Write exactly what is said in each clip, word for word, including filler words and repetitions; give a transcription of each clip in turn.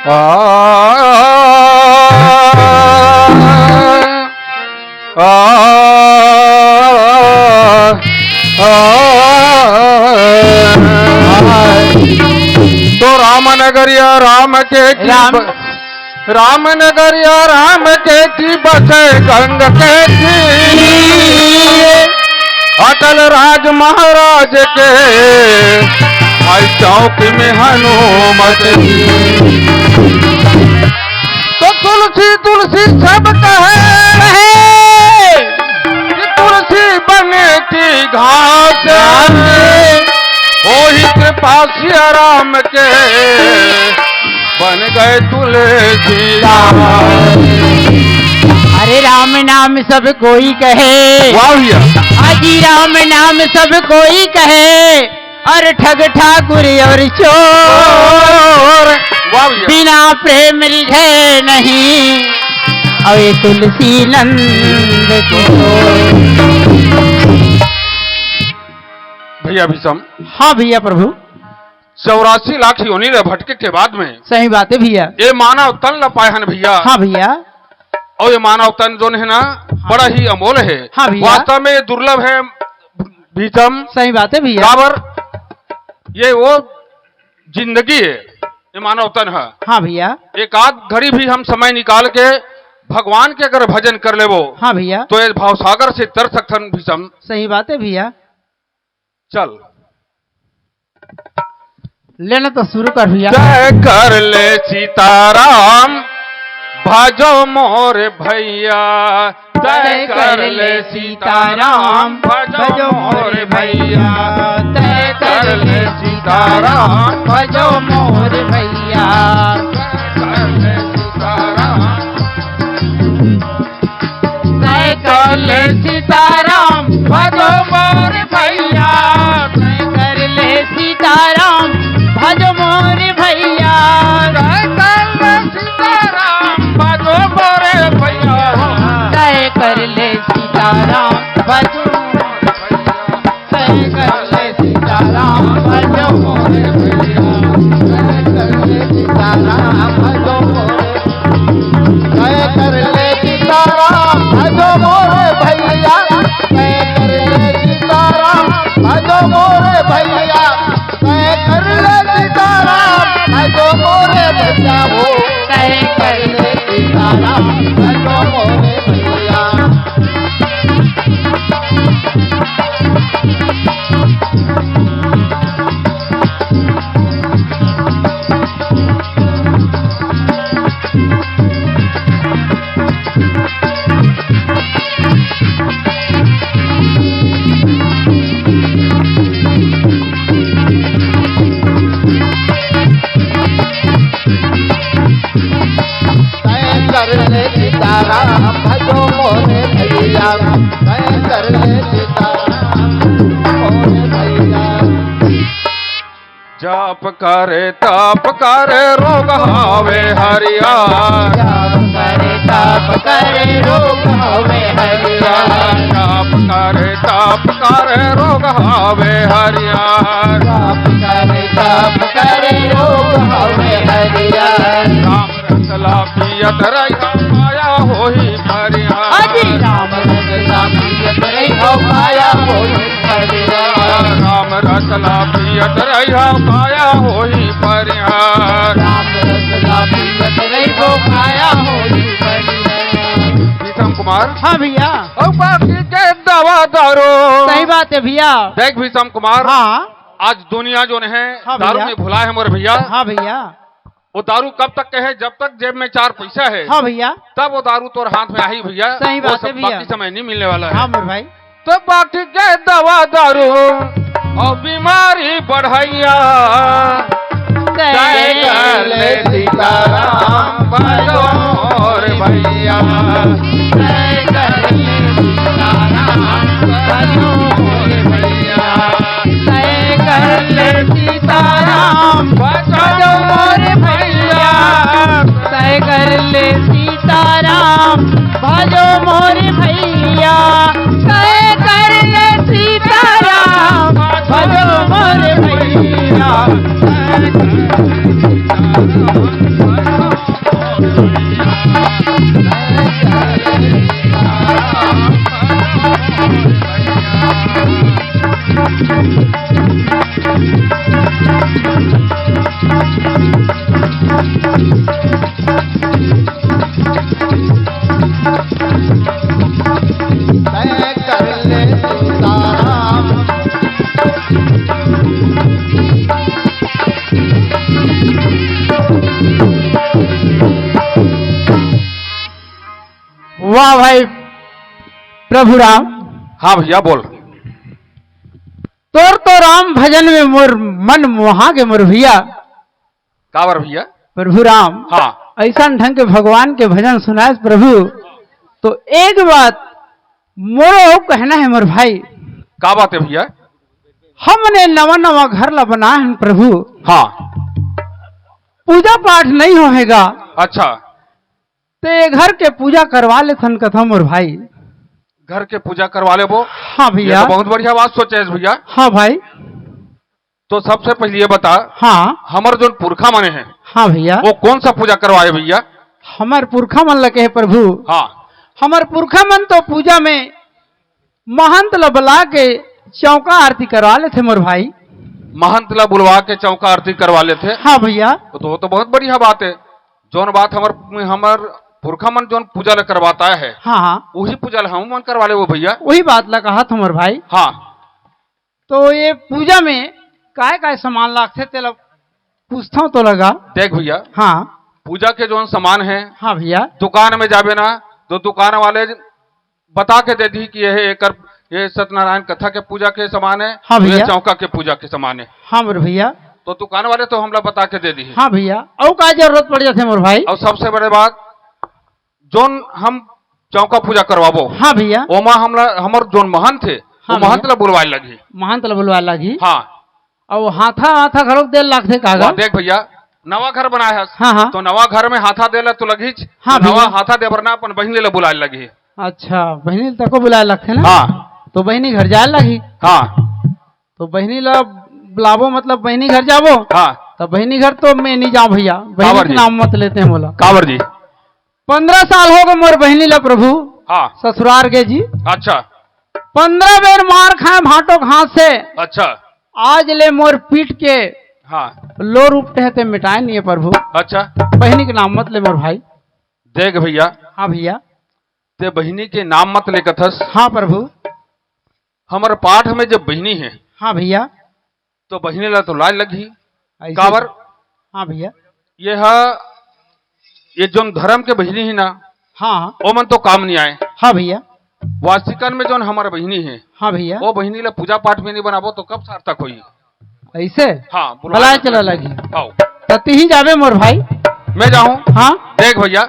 आ, आ, आ, आ, तो राम नगरिया राम के की राम। ब-, राम नगरिया राम के की बसे गंग के की। अटल राज महाराज के, भाई चौक में हनुमत। तो तुलसी तुलसी सब कहे, कहे। कि तुलसी बन की घास, घास। होई कृपा सिया राम के, बन गए तुलसीदास। अरे राम नाम सब कोई कहे। वाह भैया। हाजी राम नाम सब कोई कहे, और ठग ठाकुर और चोर। वाह भैया। बिना प्रेम रिझे नहीं, अवे तुलसी नंद को। भैया विषम। हाँ भैया प्रभु। चौरासी लाख योनि ले भटके के बाद में सही बात है भैया। ये मानव तन ला पाए हन भैया। हाँ भैया। और ये मानव तन जोन है ना, बड़ा ही अमोल है। हाँ भैया। वास्तव में ये दुर्लभ है भीषम। सही बात है भैया। काबर ये वो जिंदगी है, ये मानव तन है। हाँ भैया। एक आध घड़ी भी हम समय निकाल के भगवान के अगर भजन कर लेबो, हाँ भैया। तो ये भावसागर से तर सकथन भीषम। सही बात है भैया। चल। लेना तो शुरू कर भैया। तय कर ले सीताराम, भजो मोर भैया। तय कर ले सीताराम, भजो मोर भैया। तय कर ले सीताराम, भजो मोर भैया। तय कर ले सीताराम। जय कर ले सीताराम, भजो मोर भैया। जय कर ले सीताराम, भजो मोर भैया। जय कर ले सीताराम, भजो मोर भैया। जय कर ले सीताराम, भजो मोर भैया। जय कर ले सीताराम, भजो मोरे भैया। जय कर ले सीताराम, भजो मोरे। जय कर ले सीताराम, भजो मोरे भैया। जय कर ले सीताराम, भजो मोरे भैया। जय कर ले सीताराम, भजो मोरे भैया हो। जय कर ले सीताराम, भजो मोरे भैया। जय कर ले सीताराम, भजो मोरे भैया। जय कर ले सीताराम, मोरे भैया। जाप करे, ताप करे, रोग हावे हरिया। जाप करे, ताप करे, रोग हावे हरिया। जाप करे, ताप करे, रोग हावे हरिया। जाप करे, ताप करे, रोग हावे हरिया। राम रसला पियत रहिया, माया होही परिहार। अजी राम रसला पियत रहिया, माया होही परिहार। राम रसला पियत रहिया, माया होही परिहार। राम रसला पियत रहिया, माया होही परिहार। विषम कुमार। हाँ भैया। अउ बाकी के दवा दारू। सही बात है भैया। देख भीषम कुमार। हाँ। आज दुनिया जोन है, हाँ दारू भैया। में भुला है मोर भैया। हाँ भैया। वो दारू कब तक के है? जब तक जेब में चार पैसा है, हाँ भैया। तब वो दारू तोर हाथ में आही भैया। सही वो बात सब है भैया। बाकी समय नहीं मिलने वाला है। हाँ मोर भाई। तो बाकी के दवा दारू, अउ बीमारी बढ़ैया। जय जय कर ले सीताराम, भजो रे भैया। जय कर ले सीताराम, भजो रे भैया। जय कर ले सीताराम, भजो मोर भैया। जय कर ले सीताराम, भजो मोर भैया। जय कर ले सीताराम, भजो मोर भैया। तय कर ले सीताराम। वाह भाई प्रभु राम। हाँ भैया, बोल। तोर तो राम भजन में मोर मन मोहा गे मोर भैया। काबर भैया? प्रभु राम, हाँ। अइसन ढंग के भगवान के भजन सुनाए प्रभु, तो एक बात मोरो कहना है मोर भाई। का बात है भैया? हमने नवा नवा घर ला बना है प्रभु। हाँ। पूजा पाठ नहीं होएगा। अच्छा। ते घर के पूजा करवा लेथन कथा मोर भाई। घर के पूजा करवा लेबो। हाँ भैया। ये तो बहुत बढ़िया बात सोचे है भैया। हाँ भाई। तो सबसे पहले ये बता, हाँ। हमर जोन पुरखा मने हैं, हाँ भैया। वो कौन सा पूजा करवाए भैया? हमर पुरखा मन लगे है प्रभु। हाँ। हमर पुरखा मन तो पूजा में महंत ल बुला के चौका आरती करवा लेथे मोर भाई। महंत ल बुलवा के चौका आरती करवा लेथे। हाँ भैया। तो, तो, तो बहुत बढ़िया बात है। जोन बात हमर, हमर पुरखा मन जोन पूजा ल करवाता है, हाँ, हाँ। वही पूजा ल हम मन करवा लेबो भैया। वही बात ला कहा था मोर भाई। हाँ। तो ये पूजा में काय काय सामान लागथे, तेला पूछथंव तो लगा। देख भैया, हाँ। पूजा के जोन सामान है, हाँ भैया। दुकान में जाबे ना, तो दुकान वाले बता के दे दी कि ये एकर, ये सत्यनारायण कथा के पूजा के सामान है, हाँ ये भैया। चौका के पूजा के सामान है। हाँ मोर भैया। तो दुकान वाले तो हमला बता के दे दी। हाँ भैया, अउ का जरूरत पड़ जाथे मोर भाई? और सबसे बड़े बात, जोन हम चौका पूजा करवाबो, हाँ भैया। ओमा हमला, हमर जोन महंत हे, हाँ वो महंत भैया। ला बुलवाए लगही। महंत ला बुलवाए लगही। हाँ। अउ हाथा, हाथा घलोक दे ल लागथे का गा? वाह, देख भैया, नवा घर बनाए हस, हाँ, हाँ। तो नवा घर में हाथा दे ला तो लगहीच। हाँ तो नवा भैया। हाथा दे बर ना अपन बहिनी ला बुलाए लगही। अच्छा, बहिनी तको बुलाए लगथे ना? हाँ। तो बहिनी घर जाए लगही। हाँ। तो बहिनी ला बुलाबो, मतलब बहिनी घर जाबो। हाँ। तो बहिनी घर तो मैं नहीं जाऊं भैया, बहिनी काबर के जी? नाम मत लेते हैं बोला। काबर जी? पंद्रह साल हो गए मोर बहिनी ला प्रभु, हाँ। ससुरार गे जी। अच्छा। पंद्रह बेर मार खाए भांटो घास से। अच्छा। आज ले मोर पीठ के हाँ। लोर उपटे हे ते मिटाए नहीं है प्रभु। अच्छा। बहिनी के नाम मत ले मोर भाई। देख भैया। हाँ भैया। ते बहिनी के नाम मत ले कथस। हाँ प्रभु। हमर पाठ में जब बहिनी है, हाँ भैया। तो बहिनी ला तो लाज लगही। ऐसे काबर? हाँ भैया। ये हा, ये जोन धर्म के बहिनी ही ना, हाँ। ओमन तो काम नहीं आए। हाँ भैया। वासिकन में जोन हमर बहिनी है, हाँ भैया। वो बहिनी ला पूजा पाठ में नहीं बनाबो तो कब सार्थक होई? ऐसे? हाँ, बुलाए बुलाए चला लगही। हाँ। त तिही जाबे मोर भाई। मैं जाऊँ? हाँ। देख भैया,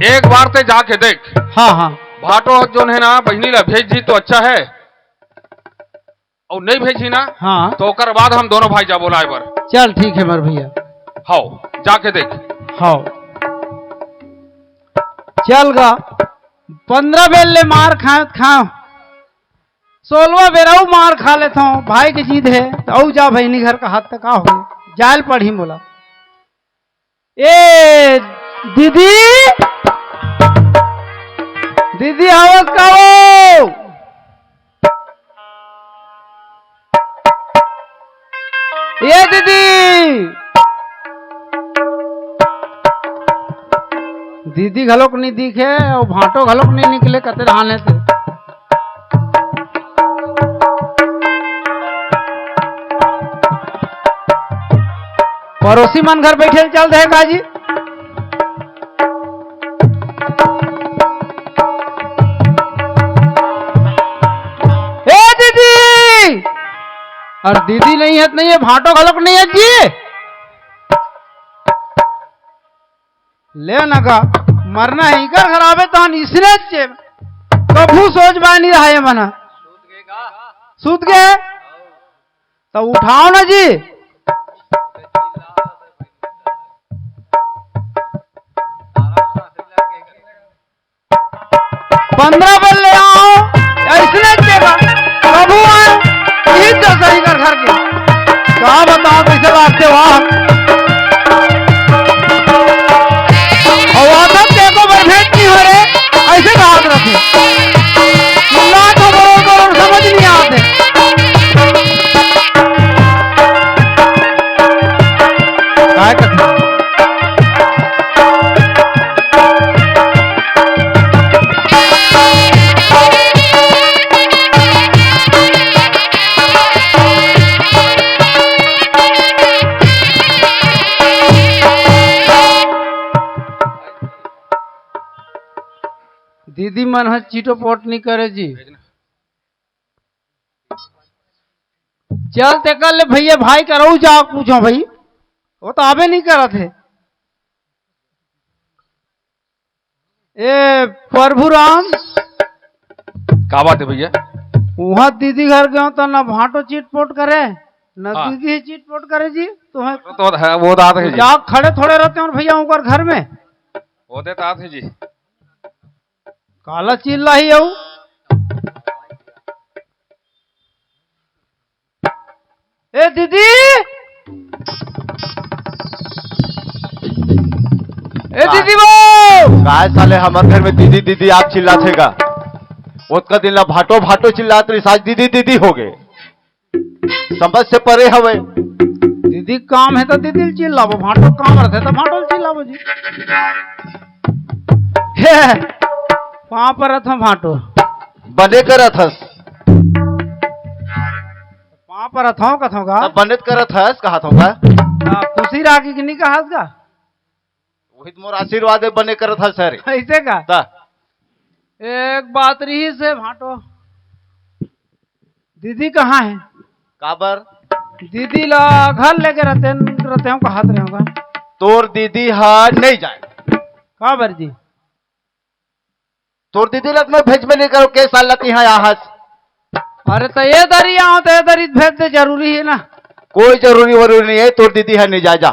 एक बार ते जाके देख। हाँ, हाँ। भाटो जोन है ना, बहिनी ला भेज दी तो अच्छा है, और नहीं भेजी ना, हाँ। तो ओकर बाद हम दोनों भाई जाबो लाए बर। चल ठीक है मोर भैया। हाओ, जाके देख। हाओ। चल गा, पंद्रह बेर ले मार खाए खाओ, सोलवा बेर अउ मार खा लेथव, भाई के जिद है, त अउ जा बहिनी घर का हाथ तक हो, जायल पड़ही मोला। ए दीदी, दीदी आवत का हो? ए दीदी, दीदी घलोक नहीं दिखे अउ भांटो घलोक नहीं निकले, कते रहाने से। पड़ोसी मन घर बैठे चल दे का जी। ए दीदी, अउ दीदी नहीं हे त नहीं हे, भांटो घलोक नहीं हे जी। ले न गा, मरना हे इकर घर आबे तहन इसने चे। कभू सोच बाय नहीं रहा ये मना। सूत गे? त उठाव न जी। पंद्रह बल ले आव, अइसने के बा। कभू आय, इही तो सही कर घर के। का बताव, कइसे लागथे वाह। अउ आदत के एको बार भेंट नहीं हो रे, अइसे कहात रथे। चिल्लात हो बरोबर, समझ नहीं आते। काय करथे? दीदी मन ह चिटोपोट नहीं करे जी। चल तेकर ले भैया भाई करऊ जा पूछो भाई, वो तो आबे नहीं करत हे। ए प्रभु राम, का बात हे भैया? उहाँ दीदी घर गेंव त न भांटो चिटपोट करे, न हाँ। दीदी चिटपोट करे जी। तुम्हें तो है, वो तो आते हैं जी। जा खड़े थोड़े रहते हो भैया उनकर घर में। वो देता आते हैं जी। काला चिल्लाही अउ। ए दीदी, ए का-, दीदी वो। काय साले हमर घर में दीदी दीदी आप चिल्लाथे गा? ओतका दिन ला भांटो भांटो चिल्लात रहिस, आज दीदी दीदी हो गे। समझ से परे हवे। दीदी काम हे त दीदी ल चिल्लाबो, भांटो काम रथे त भांटो ल चिल्लाबो जी। हे, पाँव परत हंव भांटो। बने करत हस। पाँव परत हंव कथंव का? तब बने त करत हस, कहाथंव का? आ, खुशी राखी कि नहीं कहस का? वही तो मोर आशीर्वाद हे, बने करत हस रे। अइसे का? ता। एक बात रहिस हे भांटो। दीदी कहाँ हे? काबर? दीदी ला घर लेगे रहते, रहते हो, कहात रहे होगा। तोर दीदी हा नहीं जाय। काबर जी? तोर दीदी ला त मैं भेजबे नहीं करों, के साल ला तिहां आहस। अरे त ए दरी आंव त ए दरी भेज दे, जरूरी हे ना। कोई जरूरी वरूरी नहीं हे, तोर दीदी हा नहीं जाय, जा।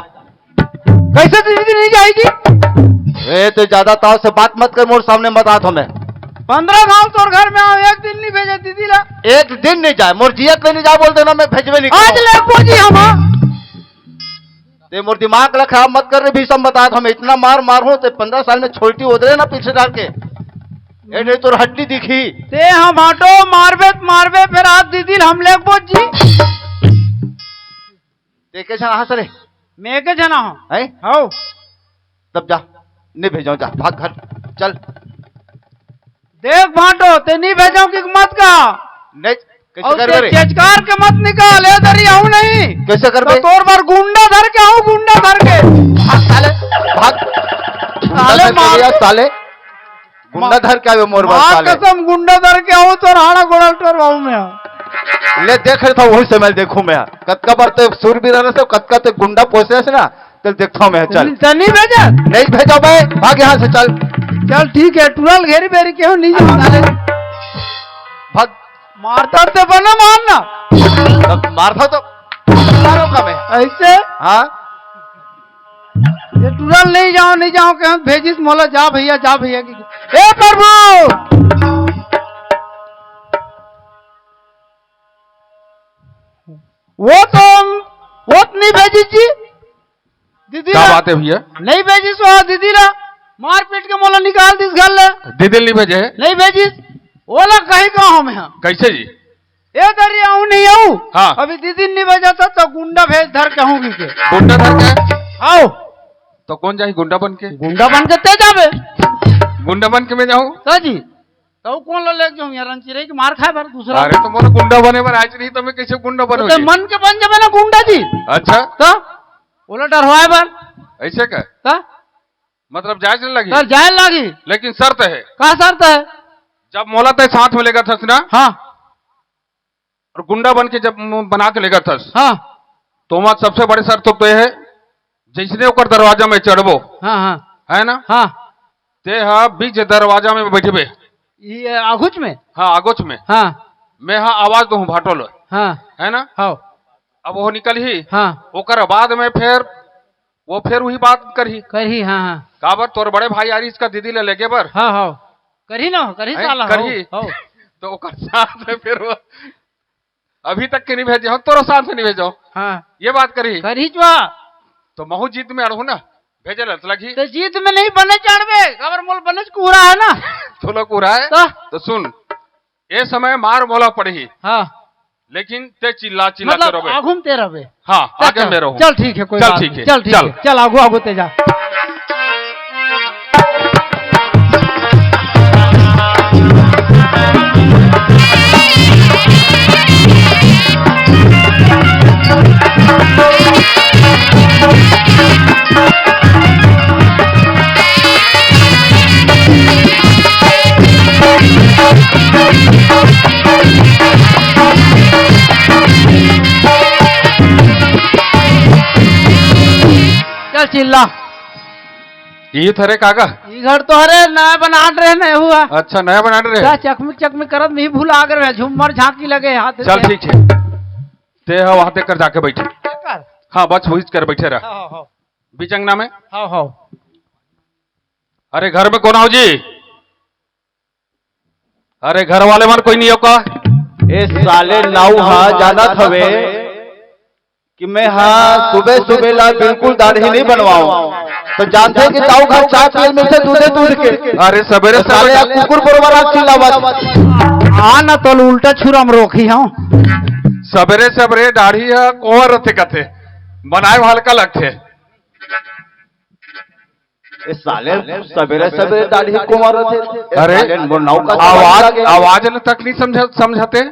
कइसे दीदी नहीं जाय जी? ए, तो ज्यादा ताव से बात मत कर, मोर सामने मत आत हमें। पंद्रह साल तोर घर में आंव, एक दिन नहीं भेजे दीदी ला। एक दिन नहीं जाय, मोर जियत ले नहीं जाय बोल देना, मैं भेजबे नहीं आज करों। ले पूछी हम। ते मोर दिमाग ला खराब मत कर रे, भी सब बतात हमें, इतना मार मार हो, ते पंद्रह साल में छोटी होत रहे ना पीछे डाल के। ए, नहीं तोर हड्डी दिखी। ते हम हटो, मारबे त मारबे, फिर आज दीदी हम लेगबो जी। ते के झन आहस रे? मैं के झन आहंव? हैं? हव। तब जा, नहीं भेजंव, जा, भाग घर, चल। देख भांटो, ते नहीं भेजंव कि मत का। नहीं, कइसे अउ करबे ते रे? चेचकार के मत निकाल, ए दरी आहूं नहीं। कइसे करबे? त तोर बर गुंडा धर के आहूं, गुंडा धर के। भाग साले, भाग। साले गुंडा धर के मार। आ साले। गुंडा धर के आबे मोर बर माँ साले। कसम, गुंडा धर के आहूं, तोर हाड़ा गोड़ा ल टोरवाहूं मैं। ले देख रहे था, वही समय देखूं मैं। कतका बार ते सूरबीर हरस, कतका ते गुंडा पोसे हस ना, चल देखता हूँ मैं, चल। चल, नहीं भेजा? नहीं भेजा बे, भाग यहाँ से, चल। चल ठीक है, टुरा ल घेरी बेरी के हो, नहीं जाओ साले। भाग। मारता तो बना मारना। तब मारता तो मारो का मैं। अइसे? हाँ। ये टुरा ल नहीं जाओ, नहीं जाओ, कहे भेजिस मोला, जा भैया, जा भैया की। हे प्रभु! वो तो, वो तो नहीं भेजिस जी। दीदी का ला। बात हे भैया? नहीं भेजिस वो दीदी ला। मार पीट के मोला निकाल दिस घर ले। दीदी नहीं भेजे? नहीं भेजिस। ओला कहीं का हमें हाँ। कइसे जी? ए दरी आहूं नहीं आहूं। हाँ। अभी दीदी नहीं भेजा था तो गुंडा भेज धर के आहूं की के। गुंडा धर के? आओ। तो कौन जाही गुंडा बन के? गुंडा बन के ते जाबे। गुंडा बन के मैं जाहूँ? का जी? तो कौन ला लेके जाऊँ यार, चिरई के मार खाए बर दूसरा? अरे, तो मोला गुंडा बने बर आज नहीं, तो मैं कैसे गुंडा तो बनूँ ते जी? मन के बन जाबे ना गुंडा जी। अच्छा। तो ओला डरवाए बर। ऐसे का? तो मतलब जाए नहीं लगी? तो जाए लागी। लेकिन शर्त है। का शर्त है? जब मोला ते साथ में लेगा थस ना, हाँ। और गुंडा बन के जब म-, बना के लेगा थस, हाँ। तो वहाँ सबसे बड़े शर्त तो ये है, जैसने ओकर दरवाजा में चढ़बो, हाँ, हाँ। है ना? हाँ। ते हा बीच दरवाजा में बैठबे। ये आगुच में? हाँ, आगुच में। हाँ। मैं हा आवाज दूँ भाटो लो। हाँ। है ना? हाँ। अब वो निकलही। हाँ। ओकर बाद में फिर वो फिर वही बात करही। करही, हाँ, हाँ। काबर तोर बड़े भाई आ रहिस का दीदी ले लेगे बर। हाँ, हाँ। करही ना, करही हैं? साला, करही। हाँ, हाँ। तो ओकर साथ में फिर वो अभी तक के नहीं भेजे हो, तोरो साथ से नहीं भेजो। हाँ। ये बात करही। करही जो। तो महू जीत में अड़हूँ ना, भेजे लत लगी। तो जीत में नहीं बने चढ़बे, काबर मोला बने कुहरा है ना। तोला कुहरा है? तो? तो सुन, ये समय मार मोला पड़ही। हाँ। लेकिन ते चिल्ला चिल्ला मतलब, के रोबे। आगू में ते रहबे। हाँ, चल, आगे चल, में रहूँ। चल, ठीक है, कोई चल, बात ठीक नहीं। है, चल, ठीक चल। है, चल, आगू, आगू ते जा। चल चिल्ला। ई थरे काका? ई घर तो हरे नया बनात रहे, नया हुआ। अच्छा, नया बनात रहे। क्या चकमिक चकमिक करत नहीं, भुला गए रहे, झुम्मर झांकी लगे हाथ चल से। ठीक है, ते हा वहां तक कर जाके बैठे। कर। हाँ, बस वही कर बैठे रह। हाँ, हाँ, हाँ। बीच अंगना में। हाँ, हाँ। अरे, घर में कौन आओ जी? अरे, घर वाले मन कोई नहीं हो का? ए साले नाऊ हा जानत हवे कि मैं हा सुबह सुबह ला बिल्कुल दाढ़ी नहीं बनवाऊं, तो जानते कि ताऊ घर चाय पियल मिलते दूधे दूध के। अरे, सबेरे तो साले सबेरे या कुकुर बरोबर आप चिल्लावत। आ ना तो उल्टा छुरा में रोकी हूँ। सबेरे सबेरे दाढ़ी हा कोवर रथे कथे, बनाए हल्का लगथे। ए साले, सबेरे सबेरे दाढ़ी कुंवर रथे। ए अरे, साले, मोर नाव का आवाज, आवाज न तक नहीं समझ, समझते।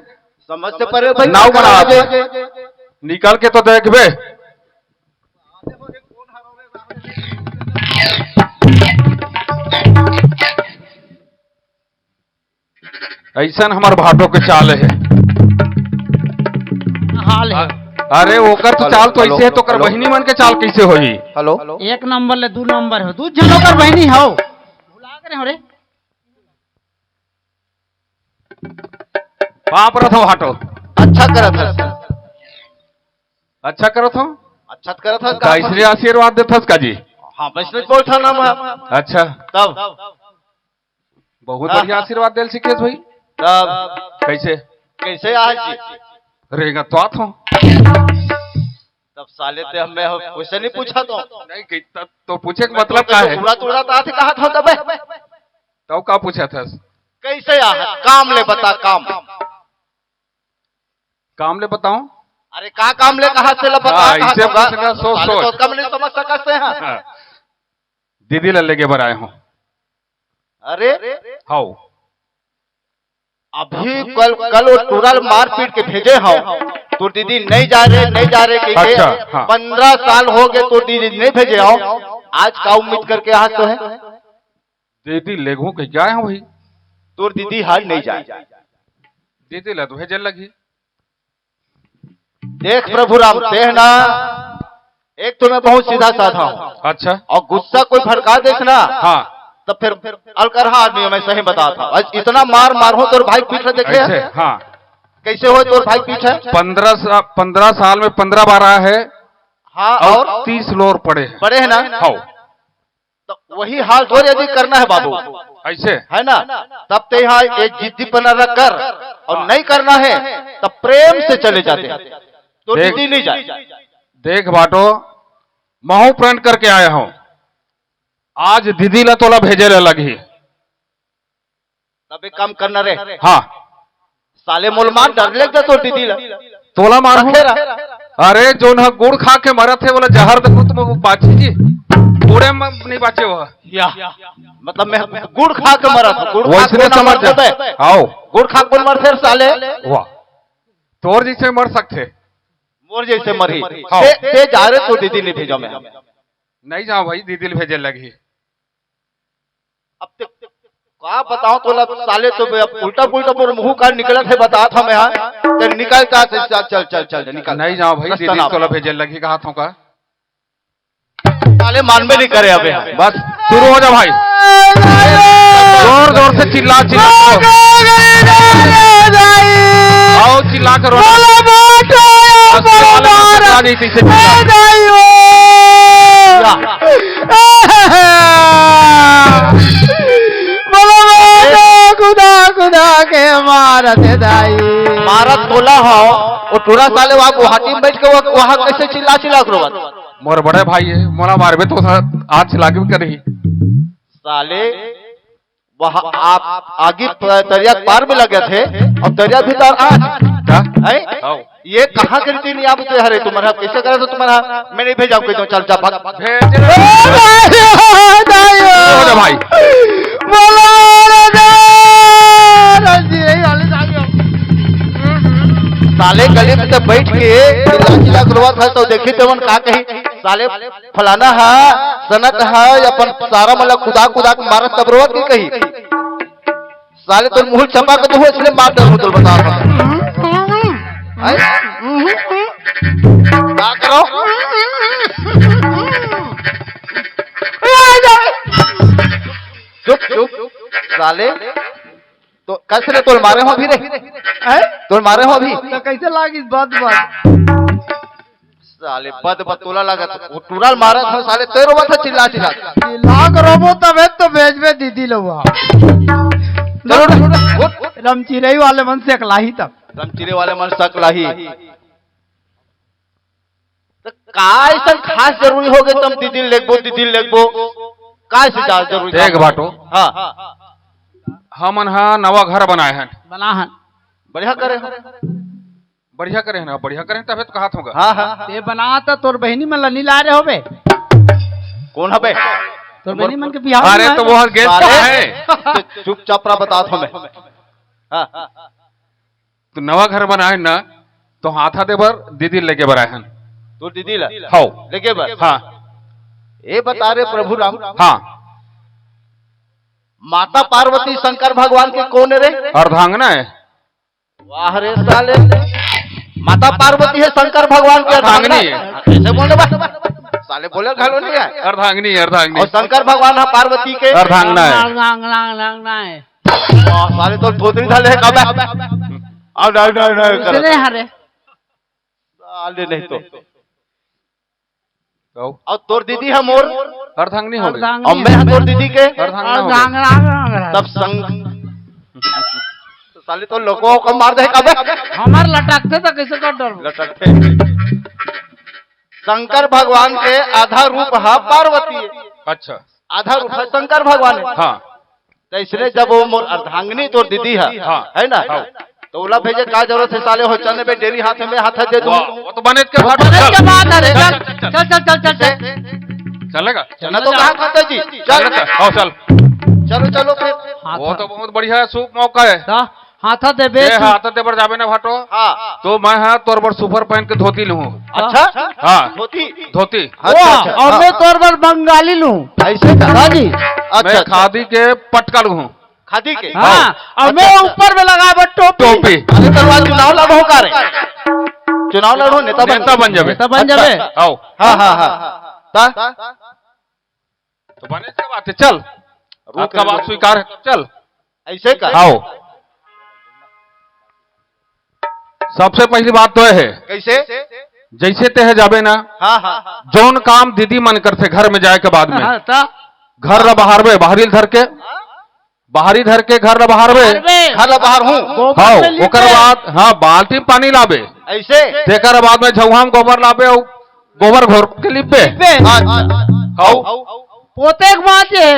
समझ से परे भाई, नाव का बना आवाज है? निकल के तो देख बे। ऐसन हमर भाटो के चाल है। हाल है। अरे, ओकर तो चाल तो ऐसे है, तो ओकर बहिनी मन के चाल कैसे होही? हेलो। एक नंबर ले दू नंबर हो, दू झन ओकर बहिनी हो। भुला के हो रे। बाप रथ हो भाटो। अच्छा करत हस। अच्छा करत हो। अच्छा करत हस का? इसलिए आशीर्वाद देत हस का जी? हाँ, वैसे बोलता ना मैं। अच्छा। तब बहुत हाँ। बढ़िया आशीर्वाद देल सिकेश भाई। तब कैसे? कैसे आज जी? रेंगा तो आत हो। तब साले ते हमें वैसे नहीं पूछा तो। नहीं, कि तब तो पूछे के मतलब का है? उड़ा तो उड़ा तो आते कहा था तबे। तब का पूछा था? कैसे आ? काम ले बता, काम। काम ले बताओ। अरे का काम ले कहा से ला बता, हाँ, कहा इसे होगा? पूछना, सोच, साले सोच। तो कम नहीं समझ सकते हैं। हाँ। दीदी ला लेके बर आए हो। अरे हाउ। अभी कल, कल वो टूरा ल मार पीट के भेजे हो, तो दीदी नहीं जा रहे, नहीं जा रहे कह के अच्छा, हाँ। पंद्रह साल हो गए तो दीदी नहीं भेजे हो, आज का उम्मीद करके आज तो है? दीदी लेगू कह के आए हो भाई। तोर दीदी हाल नहीं जाए। दीदी ला तो भेजे लगी। देख प्रभु राम, तेह ना, एक तो मैं बहुत सीधा साधा हूँ। अच्छा। और गुस्सा कोई भड़का देस ना, हाँ। तो फिर अलकरहा आदमी हूँ, मैं सही बताता हूँ। आज इतना मार मार हो तोर भाई पीठ देख ले। ऐसे, हाँ। कैसे हो तोर भाई पीठ है? पंद्रह सा-, पंद्रह साल में पंद्रह बार आया है। हाँ, और और तीस लोर पड़े हैं। पड़े हैं ना? हाँ। तो वही हाल तो यदि करना है बाबू, ऐसे? है ना, तब ते यहाँ एक जिद्दीपना रख कर और हाँ। नहीं करना है, तब प्रेम से चले जाते हैं, तो देख, दीदी नहीं जाए। देख बाटो, महू प्रण करके आया हूँ, आज दीदी ला तोला भेजे ला लगही। तब एक काम करना रे। हाँ। साले मोल मार, डर लग जा तोर दीदी ला। तोला मार रखे रहा। अरे, जोन ह गुड़ खा के मरत हे, बोला जहर देखो तुम वो पाछी जी। पूरे में नहीं बाचे वो। या। मतलब मैं गुड़ खा के मरत हूँ, गुड़ खा वैसने के ना समझ मरत है। आओ। गुड़ खा के मरथे साले। वाह, तोर जैसे मर सकथे। मोर जैसे मरही। हाँ। ते, ते जा रे, तो दीदी नहीं भेजा मैं। नहीं जाओ भाई, दीदी भेजे लगी। अब ते का बताओ तोला, साले तो बे अब उल्टा पुल्टा मोर मुंह का निकलत है, बता था मैं, हाँ। ते निकल का से चल, चल, चल, चल, निकल। नहीं जाओ भाई, रस्ता दीदी ना। तोला भेजे लगी कहा था का। साले मानबे नहीं करे अबे। बस शुरू हो जा भाई, जोर जोर से चिल्ला चिल्ला। आओ चिल्ला करो। बस, ये वाले में चिल्ला नहीं, इसे चिल्ला। खुदा खुदा के मारत हे दाई। मारत बोला हो, वो टूरा साले वहाँ गुवाहाटी में बैठ के वो वहाँ कैसे चिल्ला चिल्ला के रोवत? मोर बड़े भाई है, मोला मारबे तो सा-, आज लागे भी करही। साले वहाँ आप आगे प-, दरिया के पार में लगे थे, अब दरिया भीतर आज। क्या? हैं? आओ। ये कहाँ के रीति नहीं आप हरे तुम्हारा, कैसे करे तो तुम्हारा, मैं नहीं भेजा कोई तो चल जा भाग। भेज रहे। हो जा भाई। बोलो रे रणजीत, यही वाले साले। साले गली में तो बैठ के चिल्ला चिल्ला के रोवत है तो देखी तेमन का कही। साले फलाना हा, सनत हा, अपन सारा मन ला कुदा कुदा के मारत तब रोवत की कही। साले तोर मुंह चपा के तू इसलिए मार दे तोर बता। हैं? का करो? चुप चुप साले। तो कैसे रे तोल मारे हो अभी रे? हैं? तोल मारे हो अभी? तो कैसे लागिस बात बात? साले बद बतोला लागत, वो टूरा ल मारत हो साले, तैं रोवत हो चिल्ला चिल्ला। चिल्ला के रोबो तबे तो भेजबे दीदी लउहा। चलो रे, उठ। रमचिरई वाले मन से अकलाही तब। रमचिरई वाले मन से अकलाही। तो का ऐसा खास जरूरी हो गए तुम दीदी लेगबो, दीदी लेगबो? का ऐसे ज्यादा जरूरी देख था? बाटो। हाँ। हमन हा नवा घर बनाए हन। बना हन। बढ़िया करे हो। बढ़िया करे ना, बढ़िया करे तभे तो कहा था। हाँ, हाँ। ते बना तो तोर बहिनी मन ला नी ला रहे होबे। कौन हबे? तोर बहिनी मन के बिहाव अरे में तो है। वो हर गेट का साले, है। तो चुपचाप रहा, बता था मैं। हाँ। तो नवा घर बनाए ना, तो हाथा दे बर दीदी लेके बर आए हन। तो दीदी ला? हाओ। लेके बर? हाँ। ए बता रे प्रभु राम। हाँ। माता पार्वती शंकर भगवान के कौन रे? अर्धांगना है। वाह रे साले, माता पार्वती है शंकर भगवान के अर्धांगिनी अर्धांगिनी है। है। कैसे बोले बा? साले बोले घालो नहीं है। अर्धांगिनी, अर्धांगिनी। और शंकर भगवान है पार्वती के अर्धांगना है। अर्धांगना, अर्धांगना है। वाह, साले तो धोतरी डाले है कब? अब डाल, डाल, डाल कर। उसने हरे। साले नहीं तो। कहो। और तोर दीदी है मोर? अर्धांगिनी हो गई। अर्धांगिनी। और मैं है तोर दीदी के? अर्धांगना हो गई। अर्धांगना, अर्धांगना। तब संग तो साले तो लोगों को मार दे कबे? हमार लटकते तो कैसे कर डर? लटकते। शंकर भगवान के आधा रूप है पार्वती। अच्छा। आधा रूप है शंकर भगवान है। हाँ। तो इसने जब वो मोर अर्धांगिनी तोर दीदी है, हाँ। है ना? हाँ। तो ओला भेजे का जरूरत है साले हो, चल बे डेरी हाथ में हाथ दे दूं। वाह, वो तो बने के बात बने है। के बात है रे, चल, चल, चल, चल, चल, चल। चलेगा? चलना तो कहाँ खाता जी? चल। चलेगा? आओ, चल। चलो, चलो फिर। हाँ, वो तो बहुत बढ़िया है, शुभ मौका है। हाँ, हाथ देबे ए, तू। हाथ दे बर जाबे ना भाटो। हाँ। तो मैं हाँ तोर बर सुपर पहन के धोती लूँ। अच्छा? हाँ। धोती? धोती। अच्छा, वाह, अच्छा, और हाँ, मैं हाँ। तोर बर बंगाली लूँ। ऐसे कहा जी? अच्छा, मैं अच्छा। खादी के पटका लूँ। खादी के? हाँ, हाँ। और अच्छा, मैं अच्छा। ऊपर में लगा बर टोपी। टोपी। अरे तो आज चुनाव लड़ो का रे? चुनाव लड़ो, नेता बन नेता बन जाबे। नेता बन जाबे। अच्छा। आओ। हाँ, हाँ, हाँ। ता? तो बने से बात है, चल। रुक, आपका रुक, बात रुक। स्वीकार है, चल। ऐसे का? आओ। सबसे पहली बात तो यह है, कैसे? जैसे ते है जाबे ना, हाँ, हाँ। जौन काम दीदी मन करथे घर में जाए के बाद में, हाँ, ता? घर ला बहारबे, बाहरी धर के, बाहरी धर के घर ला बहारबे। बहारबे। घर ला बहार हूँ। गोबर हाँ, में लीपे। ओकर बाद, हाँ, बाल्टी में पानी लाबे। ऐसे? तेकर बाद में झउहा में गोबर लाबे अउ गोबर घोर के लिपबे। लिपबे। हाँ, हाँ। हाँ। पोते के बाद जे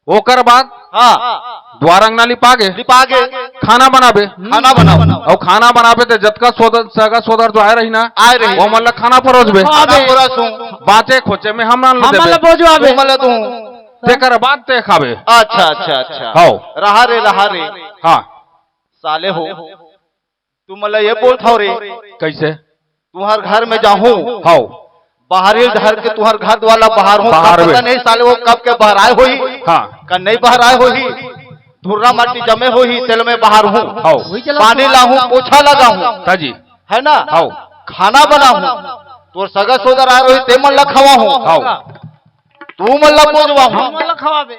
ओकर बाद हाँ। द्वार अंगना लिपा गे। लिपा गे। खाना बनाबे। खाना बनाओ। अउ खाना बनाबे ते जतका सोदर, सगा सोदर जो आए रही ना, आए रही। वो मन ला खाना परोसबे। खाना परोसू। बाँचे खोचे में हमन ला हमन देबे। ला बोझवाबे। तुमन ला दूँ। तेकर बाद ते खाबे। अच्छा, अच्छा, अच्छा। हव। रहा रे, रहा रे। हाँ। साले हो, तुमन ला ये बोलथव रे। कइसे? तुँहर घर में जाहूँ। हव। बाहरी धर के तुँहर घर वाला बाहर हूँ, बाहर का पता में। नहीं साले वो कब के बहराए होही, हाँ। का नहीं बहराए होही, धुर्रा माटी जमे होही, तेल में बाहर हूँ। हव। पानी लाहूँ, पोछा लगाहूँ। हाँ जी। है ना? हव। खाना बनाहूँ, तोर सगा सोदर आए रही, ते मन ला खवाहूँ। हव। तू मन ला बोझवाहूँ। हमन ला खवाबे।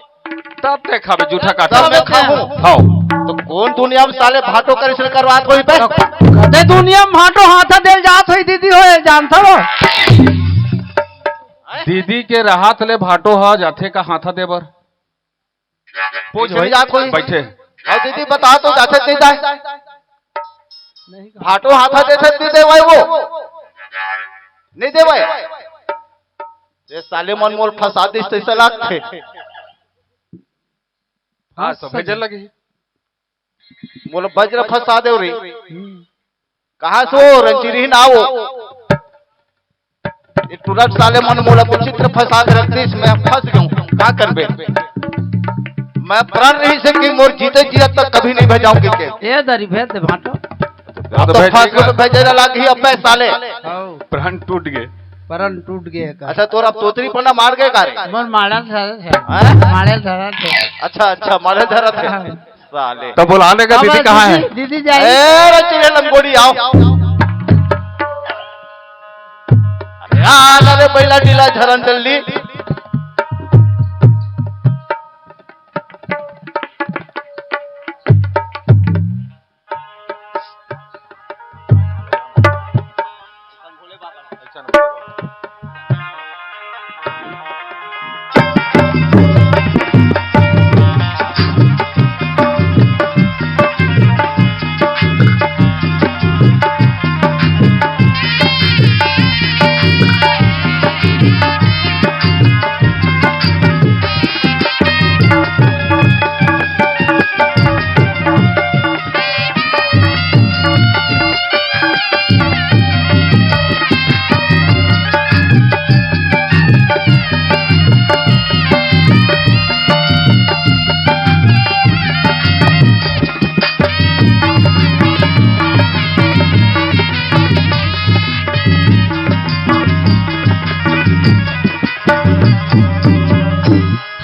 तब ते खाबे जूठा काटा। तब ते खाहूँ। हव। तो कौन दुनिया में साले भाटो करे से करवात होही बे? कते दुनिया में भाटो हाथा देल जात होही दीदी होए, जानथव? दीदी के रहत ले भाटो ह जाथे का हाथा दे बर? पूछ कइसे भाई, जात होही? बैठे। अउ दीदी बता तो जाथे दीदा। भाटो हाथा देथे दीदी भाई वो। नहीं दे भाई। ये साले मन मोल फंसा दिस तइसे लागथे। हाँ, तो भेजन लगे। मोला बजर फंसा देव रे। हम्म। कहाँ से हो? रंचिरही ना हो। ये तुरंत साले मन मोला कुचित्र फंसा के रख दिस, मैं फंस गया हूँ। का करबे? मैं प्रण रही से कि मोर जीते जियत तक कभी नहीं भेजाऊंगी के। ए दरी भेज दे भाटो। अब तो तो भेज फंस देगा। तो भेजे ला लाग ही अब मैं साले। हौ। प्राण टूट गए। प्राण टूट गए का। अच्छा, तोर अब तोतरी पन्ना मार गए का रे? मोर माड़ल धरत है। हैं? माड़ल धरत है। अच्छा, अच्छा, माड़ल धरत है। हाँ। साले। तो बुलाने का अब दीदी कहाँ है? दीदी, दीदी जाए। ए, रे चिड़िया लंगोड़ी, आओ। यार, अरे बैला डीला झरन जल्दी।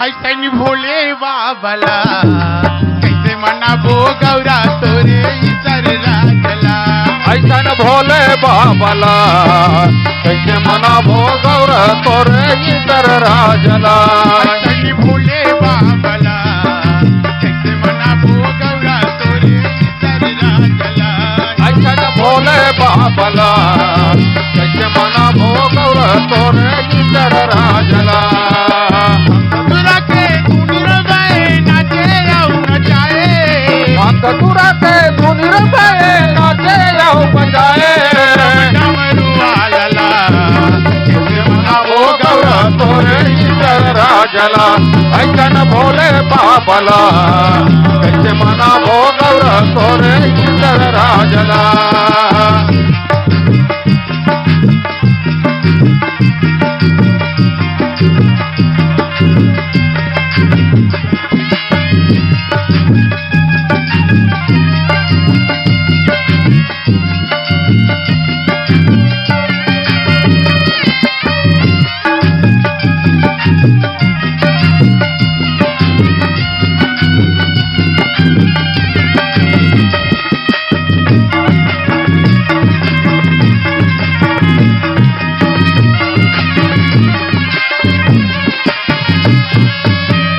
हइसन भोले बाबा ला, कइसे मनाबो गौरा तोरे इतर राज ला। अइसन भोले बाबा ला, कइसे मनाबो गौरा तोरे इतर राज ला। अइसन भोले बाबा ला, कइसे मनाबो गौरा तोरे अइसन भोले बाबा ला, कइसे मनाबो गौरा तोरे इतर राज ला। तुरा के धुन रवे नाचे अउ नचाए। भक्त तुरा के धुन रवे नाचे अउ बजाए। डमरू वाला ला, कइसे मनाबो गौरा तोरे इतर राज ला। अइसन भोले बाबा ला, कइसे मनाबो गौरा तोरे इतर राज ला।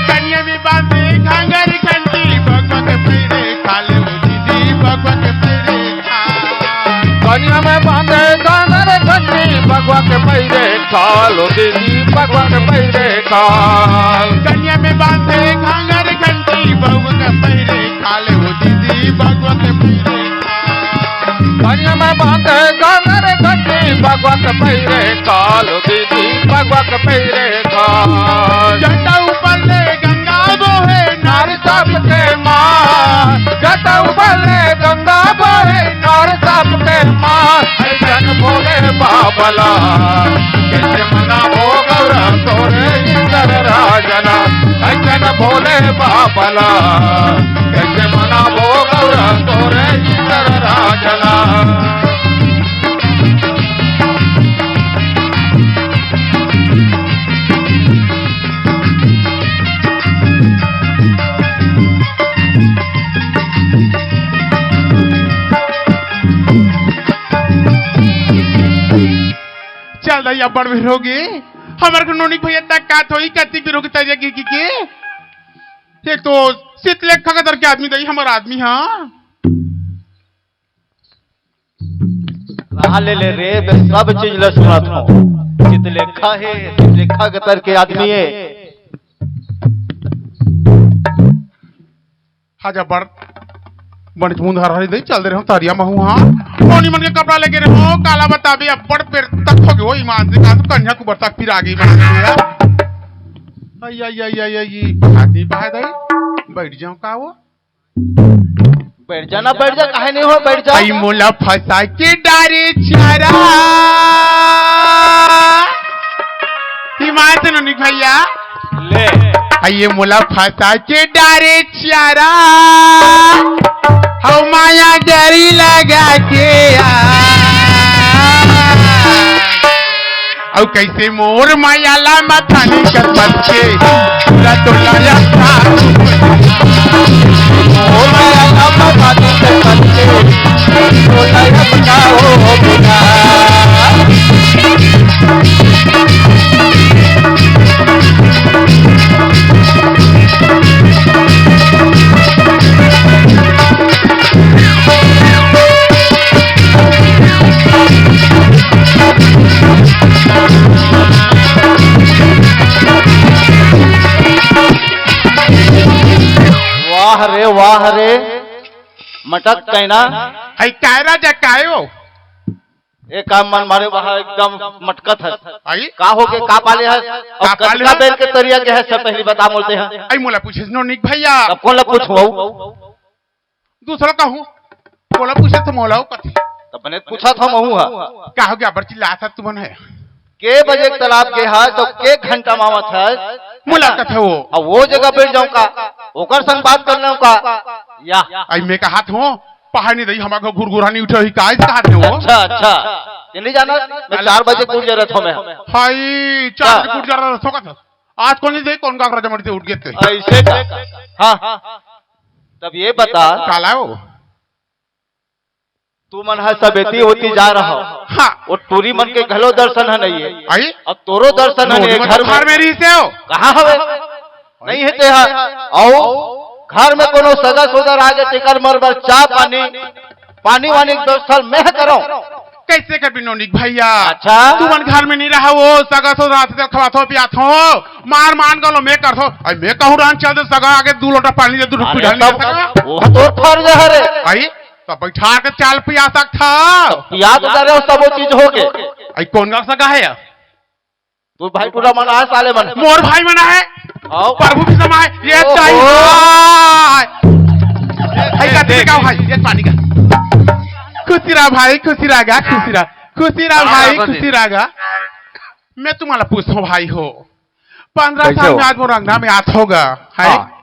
कनिया में बांधे घांगर घंटी, बगबग पैरे खाले ओ दीदी, बगबग पैरे खा। कनिया में बांधे घांगर घंटी, बगबग पैरे खाल ओ दीदी, बगबग पैरे खाल। कनिया में बांधे घांगर घंटी, बगबग पैरे खाले ओ दीदी, बगबग पैरे खा। कनिया में बांधे घांगर घंटी, बगबग पैरे खाल ओ दीदी, बगबग पैरे खाल। जटा ऊपर ले गंगा बोहे, नारी सबके माँ। जट तब ले गंगा बहे नार सबके मार, ऐसन भोले बाबा ला। कैसे मनाबो गौरा तोरे इंदर राजा ला, ऐसन भोले बाबा ला। कैसे मनाबो गौरा तोरे इंदर राजा ला। चल दाई, अब्बड़ बेर होगे। हमर के नोनी भैया तक का थोड़ी कत्ती बेर होगे तरिया गिर गिर के। एक तो चितलेखा के दर के आदमी दाई, हमर आदमी, हाँ। रहा ले ले रे, मैं सब चीज ल सुनत हूँ। चितलेखा हे, चितलेखा के तर के आदमी हे। हाजा बड़, बड़ मुंद हर हरी दे चल दे रहे हो तरिया महू, हाँ। नोनी मन के कपड़ा लेके रहे हो, काला बताबे, अब्बड़ बेर तक होगे हो, ईमान से कहा तो कन्या कुबर तक फिर आगे ईमान से यार। आई, आई, आई, आई, आई, ये बात नहीं पाए दाई, बैठ जाओ का वो। बैठ जा ना, बैठ जा, काहे नहीं हो, बैठ जा। आई मोला फंसा के डारे चारा। ईमान से नोनी भैया। ले। आई ये मोला फंसा के डारे चारा। हौ माया डरी लगा के आ। अउ कैसे मोर माया ला मथानी कर बच्चे, पूरा टोला या साथ। मोर माया ला मथानी कर बच्चे, टोला या बताओ बुझा। वाह रे, वाह रे, मटक कहना। हई काय राजा, काय हो? ए काम मन मारे वहाँ एकदम मटकत है। आई? का हो के का पाले है? और का पाले कतका है? बेर के तरिया के है, सब पहली बता बोलते हैं। आई मोला पूछे नोनी भैया। अब कौन ला पूछूं? दूसरा कहूँ, मोला पूछे तो मोला कथे। तब मैंने पूछा था महू हा। का हो गया, बड़ चिल्लात हा तुमन है? के बजे के तालाब गे हा, तो के घंटा मावत है? मोला कथे वो। अब वो जगह बैठ जाऊं का? ओकर संग बात कर लूं का? या। आई मैं कहा था, पहाड़ नहीं दई, हमारे घर घुरघुरा नहीं उठे ही, का इस कहा थे वो? अच्छा, अच्छा। ये नहीं जाना, मैं चार बजे कूद जा रहा था मैं। हाय, चार बजे कूद जा रहा था, सो का था? आज कौन सी दे, कौन का राजा मरी से उठ गए थे? ऐसे का? हाँ। तब ये बता, काला हो? तू मन ह सवेती होती जा रहा हो। हाँ। वो टूरी मन के घलो दर्शन है नहीं है। आई? अब तोरो दर्शन है नोनी नहीं है मन घर में। घर में रही से हो। कहाँ हवे? नहीं है ते हा। आओ, घर में कोनो सगा सोदर आ गए, तेकर मर बर चाह पानी, पानी वानी के व्यवस्था मैं करो। कैसे कर बिनोनिक भैया? अच्छा। तुमन घर में नहीं रहा, वो सगा सोदर आथे, खवाथो पियाथो, मार मान गलो मैं करथो। आई मैं कहूँ रहन चल दे सगा आगे दू लोटा पानी दे, दू अरे कुछ नहीं तब कर सका। वो तो फर्ज है रे। आई तो बैठा के चाल पिया सकथा। पिया तो जा रहे हो, सब वो चीज हो गए। आई कौन का सगा है यार? तू भाई टूरा मन आए साले मन। मोर भाई मन आए। आओ। प्रभु भी समाए। ये ओहो। चाहिए। आई का देख। का भाई, ये पानी का। खुशी रहा भाई, खुशी रहा गा, खुशी रहा। खुशी रहा हाँ, भाई, हाँ, खुशी रहा गा। मैं तुम्हारा पूछता हूँ भाई हो। पंद्रह कैसे साल हो? में आज मोर अंगना में आत होगा। है? हाँ।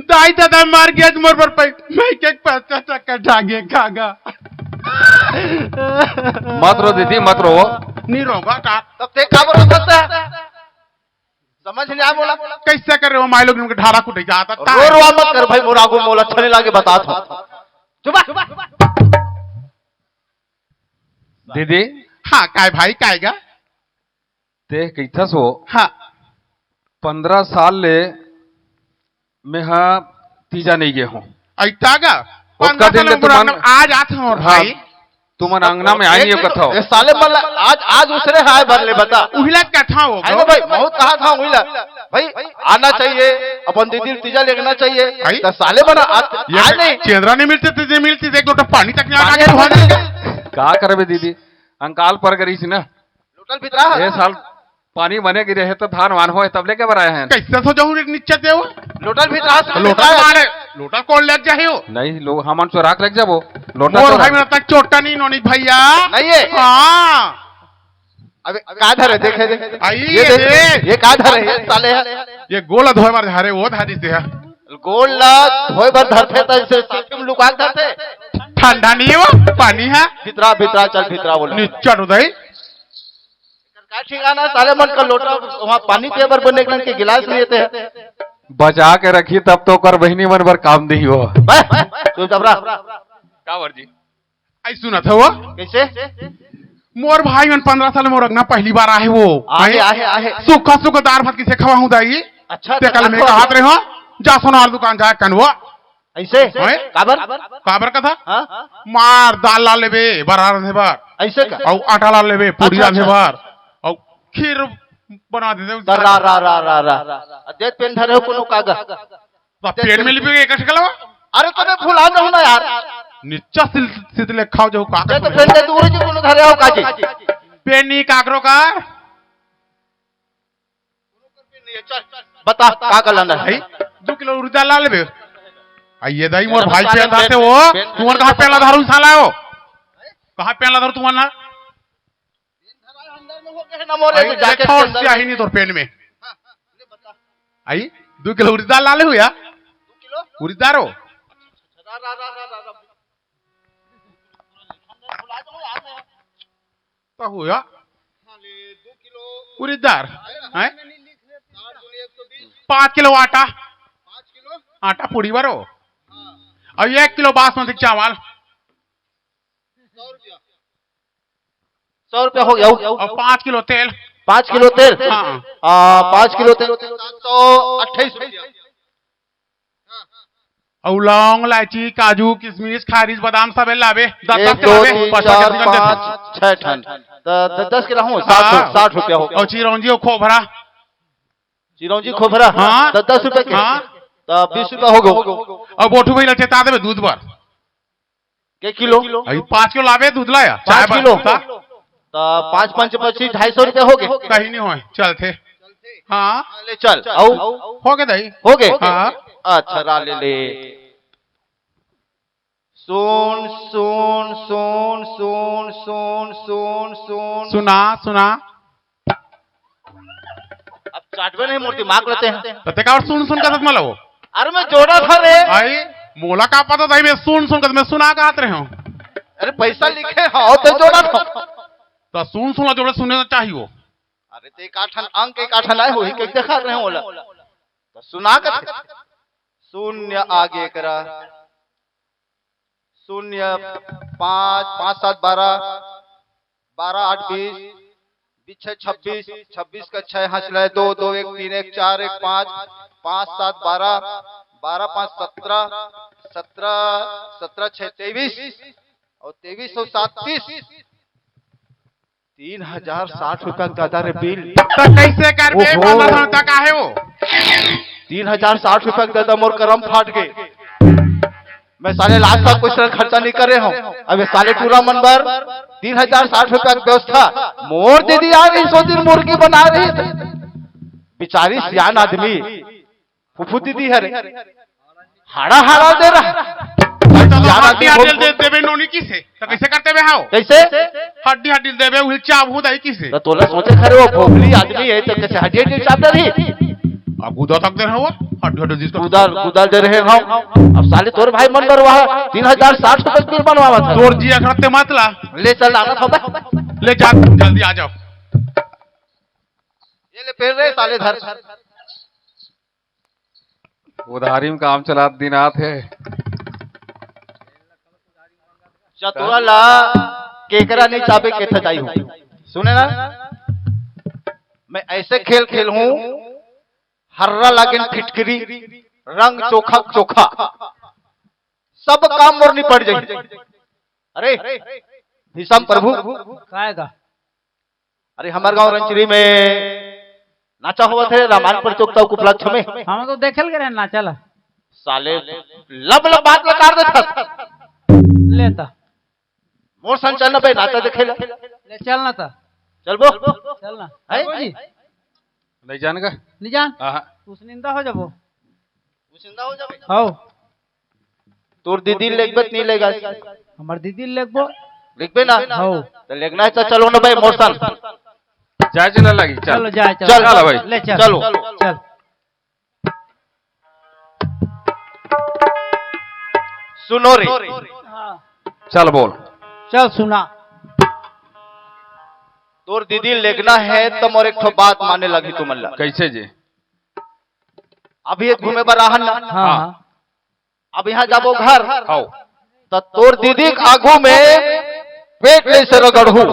दाई दादा मर गया, मोर बर पै-, मैं के पैसा टका ढागे खागा। मत रो दीदी, मत रो। नहीं रोगा का? तब ते का बोल सकता है? समझ नहीं आ बोला। कैसे कर रहे हो माई लोग, उनके ढाला कुटे जाता रो रो मत कर भाई, मोर आगू मोला अच्छा नहीं लागे, बता था। चुप। दीदी। हाँ, काय भाई, काय गा? ते कहिथस वो। हाँ। पंद्रह साल ले मैं हा तीजा नहीं गए हूँ। ऐसा गा? ओतका पंद्रह दिन साल ले उम्र तुमन, हम आज आत हूँ हाँ, भाई। तुमन अंगना में आई नहीं कथा हो। ये साले मन ला आज, आज उसरे हाय भर ले बता। उहिला कथा हो है गो। ना भाई, बहुत कहा था उहिला। भाई, आना चाहिए, अपन दीदी तीजा लेना चाहिए। आई? तो साले मन आज, ये आज नहीं। चेंद्रा नहीं मिलते, तुझे मिलती, एक लोटा पानी तक नहीं आना पानी के वहाँ नहीं। का करबे दीदी, अंकाल पर करी सी ना। लोटल भीतरा। ए साल पानी बने गिरे हे तो धान वान होए तब लेके बर आए हैं। कैसे सो जाऊं रे नीचे ते वो? लोटल भीतरा से लोटल भीतरा। मारे। लोटा कोन लेग जाही हो? नहीं, लो, हमन चोरा के लेग जाबो। लोटा मोर चोरा भाई के। मेरा तक चोटा नहीं नोनी भैया। नहीं है। हाँ। अबे का धरे, देखे दे। आई ये ये देख, देख। ये का धरे, ये साले है। ये गोला धोए बर धरे, वो धारी दे। गोला धोए बर धरथे त इसे साकिम लुका के धरथे। ठंडा नहीं हो, पानी है। भीतरा, भीतरा, चल भीतरा बोलो। निच्चट उदय। का ठिकाना, साले मन का लोटा वहाँ पानी पिए बर बने के गिलास नहीं देते हैं। बचा के रखी, तब तो ओकर बहिनी मन बर काम दिही हो। बस, तू तबरा। का बर जी? आई सुनत हव? कैसे? मोर भाई मन पंद्रह साल मोर अंगना पहली बार आहे वो। आहे, हैं? आहे, आहे। सूखा सूखा दार भात किसे खवाहूँ दाई? अच्छा, ते कल मैं खवाहूँ। कहात रहे हो, जा सोनार दुकान जा कनवा। ऐसे? हैं? काबर? काबर कथा? हाँ? मार दाल ला लेबे, बरा रांधे बर। ऐसे का? अउ आटा ला लेबे, पूरी अच्छा, रांधे अच्छा। बर। अउ खीर बना दे दे। रा, रा, रा, रा, रा, रा। आ, देत पेन धरे हो कोनो कागज? त पेन में लिपे एक ठकलवा? अरे, तो मैं भुला जाऊँ ना यार। निच्चा सिल-, सितले खाओ जो कागज ये तो में। पेन दे दूर जी कोनो धरे हो काजी। पेन नहीं काकरो का? बता, का का लाना है? भाई, दू किलो उर्दा ला लेबे। आ, ये दाई मोर भाई पेन धारते हो। पेन, पेन, तुमन कहाँ पेन ला धारू साला हो? कहाँ पेन ला धारू तुमन ना? भाई, जाके देखो, अंदर सियाही नहीं तोर पेन में। आई, दू किलो उर्दा ला ले हो या? उर्दा रो? तो हो या? उरीदार, हैं? पाँच किलो आटा, आटा पूड़ी बरो, और एक किलो बासमती चावल, सौ रुपया हो गया। और पाँच किलो तेल। पाँच किलो तेल? हाँ। आ, पाँच किलो तेल, सात सौ अट्ठाईस रुपया। अउ लौंग, लाइची, काजू, किशमिश, खारिज, बादाम सबे लाबे। दस, एक, दस के दो, लाबे। तीन, पचास चार, के कम से कम। पाँच, छह ठन। त द-, दस के लाहूँ, साठ, हाँ। साठ रुपया हो गया। अउ चिरौंजी अउ खोभरा। चिरौंजी खोभरा? हाँ। त दस रुपया के? हाँ। त बीस रुपया हो गया। अउ बोठू भई ल चेता देबे दूध बर। के किलो? अभी पाँच किलो लाबे दूध लाया। पाँच किलो? हाँ। त पाँच पंच पच्चीस, ढाई सौ रुपया हो गए। कहीं नहीं होए, चलथे। हाँ। ले चल, आओ। हो गए दाई। हो गए? हाँ। अच्छा, रा ले ले। सुन, सुन, सुन, सुन, सुन, सुन, सुन। सुना, सुना। अब चाटबे नहीं, मोर दिमाग लेते हैं। त ते काबर सुन सुन कथस मला वो? अरे मैं जोड़ा था रे। आई, मोला का पता था, मैं सुन सुन कथस, मैं सुना कहत रहे हूँ। अरे पैसा लिखे हो तो जोड़ा था। त सुन सुन ला जोड़े सुने तो चाहिए वो। अरे ते एक आठन अंक एक आठन आए हो, एक एक देखा रहे हो ला। तो सुना कथस। शून्य आगे करा। शून्य, पाँच, पाँच सात बारह, बारह आठ बीस, बीस छः छब्बीस, छब्बीस का छः हाथ चलाए, दो, दो एक, तीन एक, चार एक, पाँच, पाँच सात बारह, बारह पाँच सत्रह, सत्रह, सत्रह छः तेईस और तेईस और सात तीस। तीन हजार साठ रुपया के दादा रे बिल। त कैसे करबे? ओहो। बाबा धाम तक आहे वो। तीन हजार साठ रुपया के दादा, मोर करम फाट गए। मैं साले लाख का कुछ खर्चा नहीं करे हूँ। अब ये साले टूरा मन बर तीन हजार साठ रुपया की व्यवस्था। मोर दीदी आ रही, सो दिन मुर्गी बना रही। बेचारी सियान आदमी फुफू दीदी हरे, हाड़ा हाड़ा दे रहा। भाई, तो ज्यादा हड्डी दिन हड्डी बोल- दे देबे नोनी किसे? तो कैसे करते बे हाओ? कैसे? हड्डी हड्डी देबे, उही चाबहूँ दाई किसे? तो तोला सोचे खरे वो भोभली आदमी है, तो कैसे हड्डी हड्डी चाबता रही? अब गुदा तक दे रहा हूँ, हड्डी हड्डी जिसको गुदा, गुदा दे रहे हम। अब साले तोर भाई मन बर वहाँ तीन हजार साठ रुपये बिल बनवावा था। तोर जी अखरते मत ला। ले चल, आना था बे। ले जा, जल्दी आ जाओ। ये ले पेड़ रे साले धर। उधारी में काम चलात दिन आत हे। चतुरा ला केकरा नहीं चाबे के थदाई हूँ। सुने ना, मैं ऐसे खेल खेल हूँ, हर्रा लागेन फिटकरी, रंग चोखा चोखा, सब काम मोर निपट जाई। अरे भीषम प्रभु, काय गा? अरे, हमर गांव रंचरी में नाचा होवत हे, रामायण प्रतियोगिता के उपलक्ष्य में। हम तो देखे ल गे रहे नाचा ला। साले, लब लब बात ला काट देथस। ले त। मोर संग चल ना बे, नाचा देखे ला। ले चल ना त। चलबो? चल ना। हैं? बाबूजी। नहीं जान का? नहीं जान? आहा। उसनिंदा हो जाबो। उसनिंदा हो जाबो। हौ। तोर दीदी लेगबे त नहीं लेगा? हमर दीदी लेगबो। लेगबे ना? हो। त लेगना हे त चलो ना भाई, मोर संग। जाए चला लगी, चल। चलो, जाए, चलो। चल, चल भाई। ले, चल। चलो। चल। सुनो रे। हाँ। चल बोल। चल सुना। तोर दीदी लेगना हे त मोर एक ठो बात माने लगही तुमन ला। कैसे जी? अभी ये घूमे बर आहन ना। हाँ, हाँ। हाँ। अब यहाँ जाबो घर। हाँ। त तोर दीदी के आगू में पेट ले से रगड़हू।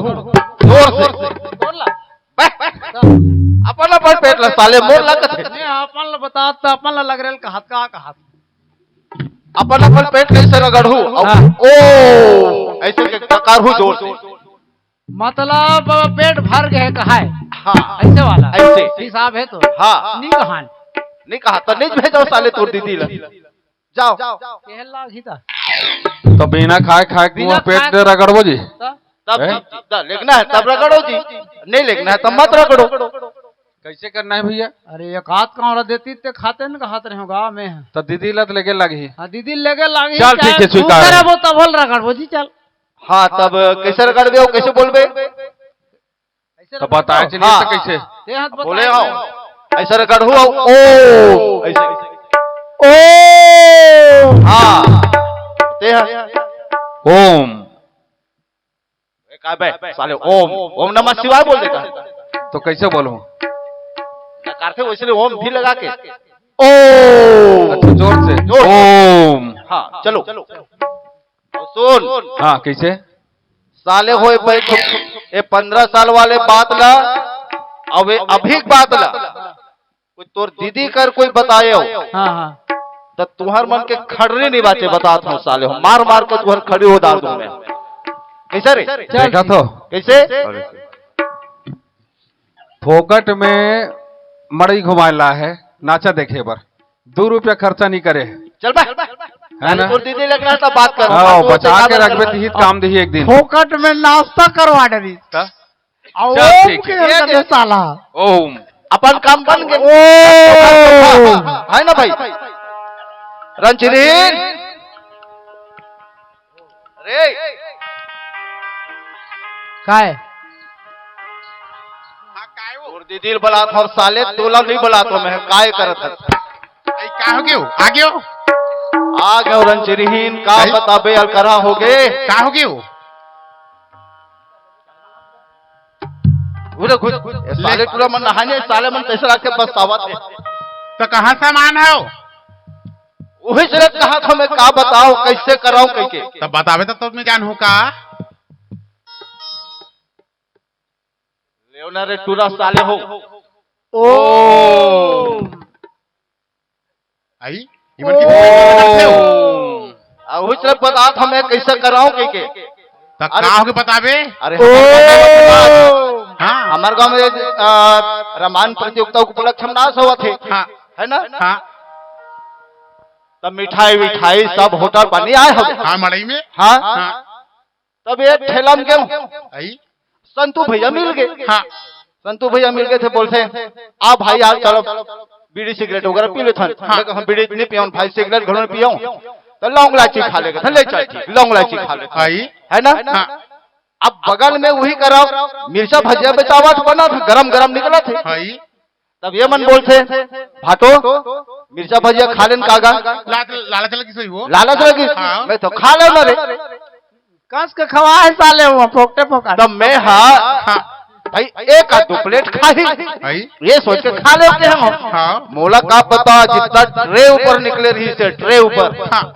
जोर से। बे, अपन अपन पेट ला साले, मोर ला कथे। नहीं, अपन ला बता, त अपन ला लग रहल कहत का कहत। अपन अपन पेट ले से रगड़हू। हाँ। ओ, ऐसे के डकारहू जोर से। मतलब पेट भर गए कहाए। हाँ। ऐसे वाला। ऐसे। हिसाब है तो। हाँ। नहीं कहान। नहीं कहा, त नहीं भेजो साले तोर दीदी ला। जाओ। केहन लाग ही ता। तो बिना खाए, खाए के बिना मुंह पेट खाए दे रगड़बो जी। त? तब, हैं? तब, तब लेगना हे तब रगड़ो जी, नहीं लेगना हे तब मत रगड़ो। कैसे करना है भैया? अरे एक हाथ का औरत देती ते खाते न, कहत रहे हो गाँव में। तो दीदी लत लेके लगी। हाँ, दीदी लेके लगी, चल, ठीक है, स्वीकार है। वो तब होल रगड़बो जी, चल। हाँ, तब कैसे रगड़बे हो, कैसे बोलबे? तो बताए चलिए हाँ। तो कैसे? ते हाथ बोले बताए हो। ऐसा रगड़हू, ओ, ऐसे। ओ। हाँ। ते हैं। ओम। ए, का बे, साले ओम, ओम नमः शिवाय बोल देता है। तो कैसे बोलूं? नकारते हो इसलिए ओम भी लगा के। ओ। अच्छा, जोर से। जोर से। ओम। हाँ, चलो। और सुन। हाँ, कैसे? साले होए भाई, ये पन्द्रह साल वाले बात ला, अब ये अभी के बात ला, कोई तोर दीदी कर कोई बताए हो, हाँ, हाँ। तो तुहर मन के खड़री नहीं बाचे, बतात हूँ साले हो, मार मार के तुहर खड़ी हो डार दूं मैं। कैसे रे? चल। देखा तो। कैसे? फोकट में मड़ई घुमाए ला है, नाचा देखे बर, दू रुपया खर्चा नहीं करे। चल बे। है ना? तोर दीदी लेगना हे त बात कर। हाँ, बचा के रखबे त हित काम दिही एक दिन। फोकट में नाश्ता करवा डरी। का? आ चल, ओम ठीक है। के अंदर में साला। ओम। अपन काम बन गए। ओम। है ना भाई? रंचरीन। अरे। काय? तोर दीदी ल बलात हव साले, तोला नहीं बलात हव मैं, काय करत हस? अई, का हो गयो? आ गयो? आ गयो रंचरीन, का बताबे अलकरहा हो गे। का हो गयो? उरे घुस, ए साले टूरा मन नहाने, साले मन कैसे रख के पछतावत हे। तो कहाँ सामान है? वही जरूरत कहा था मैं, का बताओ, कैसे कराओ कह के। तब बतावे तो तुम जान हो का? लेओ ना रे टूरा साले हो। ओ। आई, इमन की ओ। आ, उस तरफ बता था मैं कैसे कराऊं कह के। त अरे। का हो के बतावे? अरे, ओ। हमारे गांव में, हाँ। हमारे गांव में, आ, रामायण प्रतियोगिता के उपलक्ष्य में नाच हुआ थे। हाँ। है ना? हाँ। तब मिठाई विठाई सब होटल बनी आए हम। हाँ, मड़ई में। हाँ। हाँ। तब एक ठेला में गेहूं। आई। संतू भैया मिल गए। हाँ। संतू भैया मिल गए थे, बोलते, "आ भाई, आज चलो बीड़ी सिगरेट वगैरह पी लेथन।" हाँ। मैं कहा, "हम बीड़ी नहीं पियों भाई, सिगरेट घरों पियों।" तो लौंग लाची खा लेगा, ले चल ठीक, लौंग लाची खा लेगा। आई। है ना? हाँ। अब बगल में वही करा, मिर्चा भजिया बेचावत बना था, गरम गरम निकला थे। आई। तब ये मन बोलते, "भाटो, मिर्चा भजिया खा लेन कागा।" लालच, लालच लगी सही वो। लालच लगी। हाँ। मैं तो खा लेना रे। कस के खवा है साले वो, फोकटे फोकट। तब मैं हा, हाँ। भाई, एक आध दो प्लेट खाही। भाई। ये सोच के खा लेते हैं हम। हाँ। मोला का पता, जितना ट्रे ऊपर निकले रही से, ट्रे ऊपर। हाँ।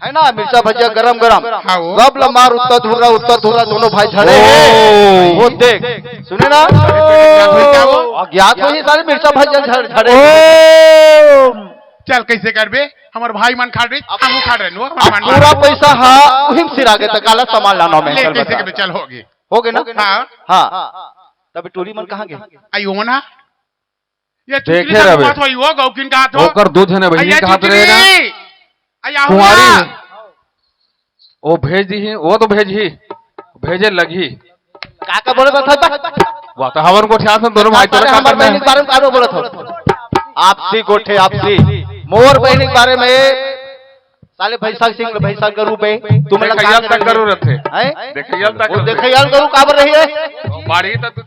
है ना, मिर्चा भजिया गरम गरम। हाँ, वो। सब ला मार, उत्ता धुर्रा, उत्ता धुर्रा, दोनों भाई झड़े ओ। हैं। वो देख, सुने ना? अरे, तो क्या हुई, क्या वो? अज्ञात वही सारे मिर्चा भजिया झड़-, झड़े। ओ। चल, कैसे करबे? हमर भाई मन खा रहे, अब, हमहू खा रहे, नो, हमर अब मन पूरा मार। पैसा हा, उहिम सिरा गे, त काला सामान लाना में ले, चल कैसे बता। करबे? चल, हो गए। हो गए ना? हाँ। हाँ। तब टूरी मन कहाँ गए? आई, वो ना? ये देखे चुचरी का रहे। बात होई, वो गौकिन का हाथ हो। ओकर दू झने बहिनी आई, ये का हाथ रहे ना। चुचरी। आई, आहो कुंवारी ना। है। वो भेज दी है, वो तो भेज ही, भेजे लगी। का का बोले बता? वातावरण को ध्यान से दोनों भाई अरे, तोरे का हमारे करना है? बहन के बारे में का बोलत हो? आपसी गोठे, आपसी। मोर बहन के बारे में साले भैंसा सिंग, भैंसा गरू बे, तुम लोग देखइया तक गरू रथे। हैं? देखइया तक वो रथे। देखइया गरू काबर रही है? बाड़ी तक।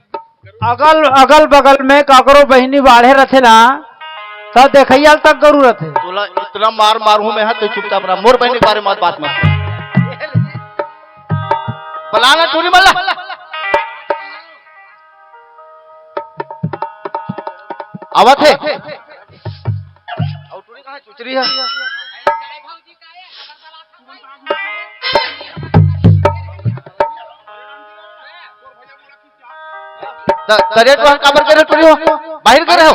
अगल, अगल बगल में काकरो बहिनी बाढ़े रथे ना, त देखइया तक गरू रथे। तोला इतना मार मार हूँ मैं, हाँ, तो चुपचाप रहा। मोर बहिनी के बारे में बात मत कर। बलाना टूरी मल्ला। आवत है। और टूरी कहाँ चुचरी है? त-, तरे तो काबर करे टूरी हो? बाहर करे हो?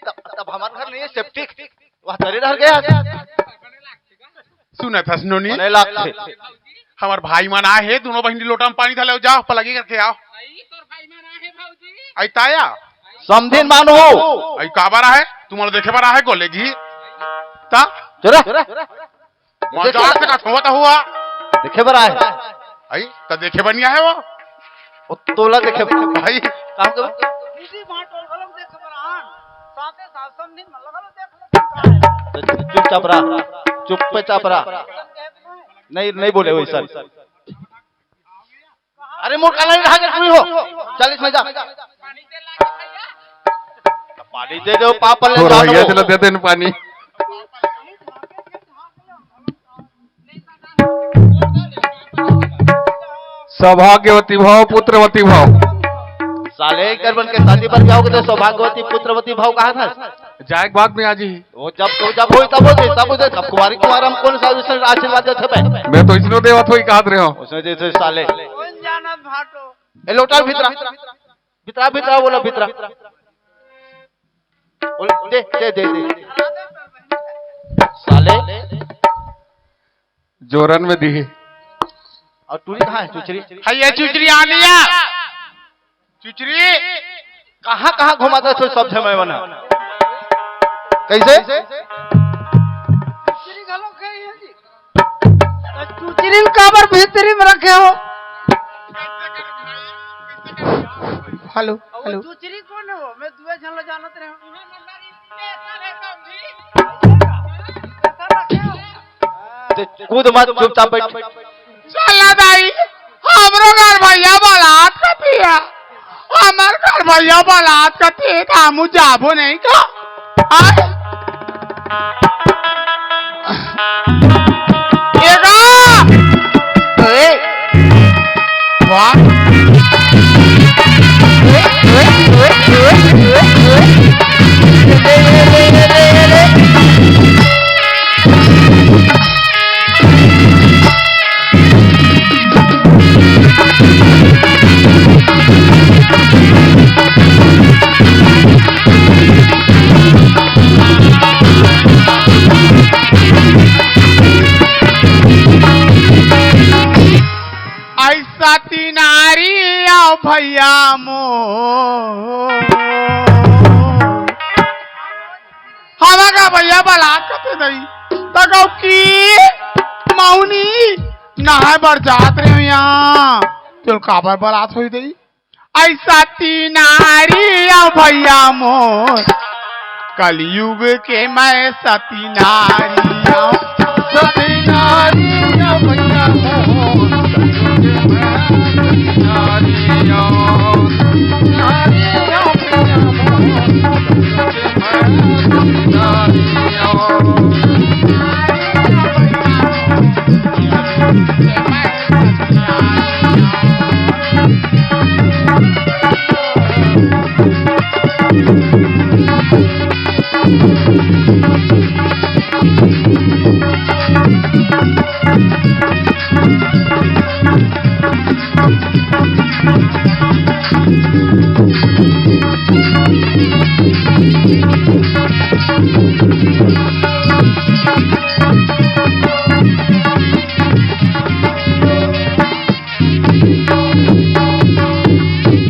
त-, तब हमार घर नहीं है, सेप्टिक। वह तरे डहर गया। सुनत हस नोनी? बने लागथे। हमर भाई मन आए हे, दूनों बहिनी लोटा में पानी धरे ले जाव, पलगी करके आव। आई ताया। समधिन मानो। आई काबर आहे? तुम्हारा देखे बर आहे गोले घी। ता? चुरा। मजाक से का होता हुआ? देखे बर आहे। आई, त देखे बर नहीं आहे वो? वो तोला देखे बर। भाई। काम के? दीदी, वहाँ टोल घलो देखे बर आन। साथे साथ समधिन मन लगा लो, देख ले। चुपचाप रहा, चुप पे चाप रहा। नहीं, नहीं बोले वैसा। अरे मोर काला नहीं रहा के कोई हो। चालीस में जा। पानी दे दो, पापा ले और जाओ। भैया चला देते हैं पानी। सौभाग्यवती भव, पुत्रवती भव। साले एक घर बन के शादी पर जाओगे तो सौभाग्यवती पुत्रवती भव कहा था? जाए के बाद में आ जी। वो जब तो जब होई तब होई, तब होई, तब कुंवारी कुंवारा में कौन सा आशीर्वाद देथे बे? मैं तो इसनो देवत होई कहत रहे हो। उसने जैसे साले। कौन जानत भाटो? ए लोटा भीतरा। भीतरा, भीतरा बोला, भीतरा। बोल, दे, दे, दे, दे। साले। जोरन में दी। और टूरी कहाँ है, चुचरी? है ये चुचरी आ लिया। चुचरी। कहाँ, कहाँ घुमाता था सब समय बना? कैसे? चुचरी घलो गई है जी। तो चुचरी ल काबर भीतरी में रखे हो? Hello, hello. चुचरी कौन है वो? मैं दुए झन ल जानत रहे हूँ। ते कूद मत, चुपचाप बैठ। चला दाई, हमरो घर भैया बलात कती है। हमर घर भैया बलात कती है, त हमू जाबो नहीं का? आय? एगा! ए! वाह! ऐसा तिनारी आओ भैया मो। हवा का भैया बलात कते दई। तगौ की मौनी नहाए बर जात रहे हो यहाँ। चल काबर बलात होई दई। ऐसा तिनारी आओ भैया मोर। कलयुग के मैं सती नारी आओ। सती नारी आओ भैया मोर। कलयुग के मैं सती नारी आओ। नारी आओ भैया मोर।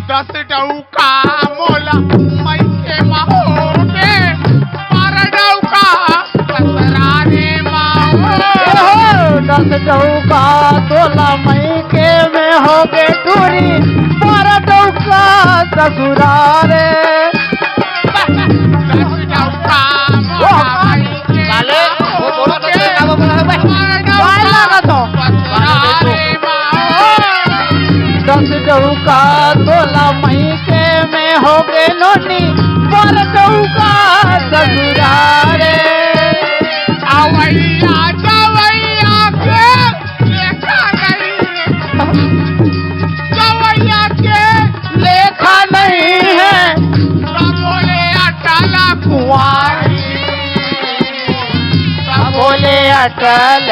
दस डौका मोला मइके म होगे, बारह डौका ससुरारे म होगे। ए हो, दस डौका तोला मइके में होगे टूरी, बारह डौका ससुरारे। दस डौका होगे नोनी, मोर डउका ससुरा रे। अवैया जवैया के लेखा नहीं, जवैया के लेखा नहीं है। सबोले अटल कुंवारी, सबोले अटल।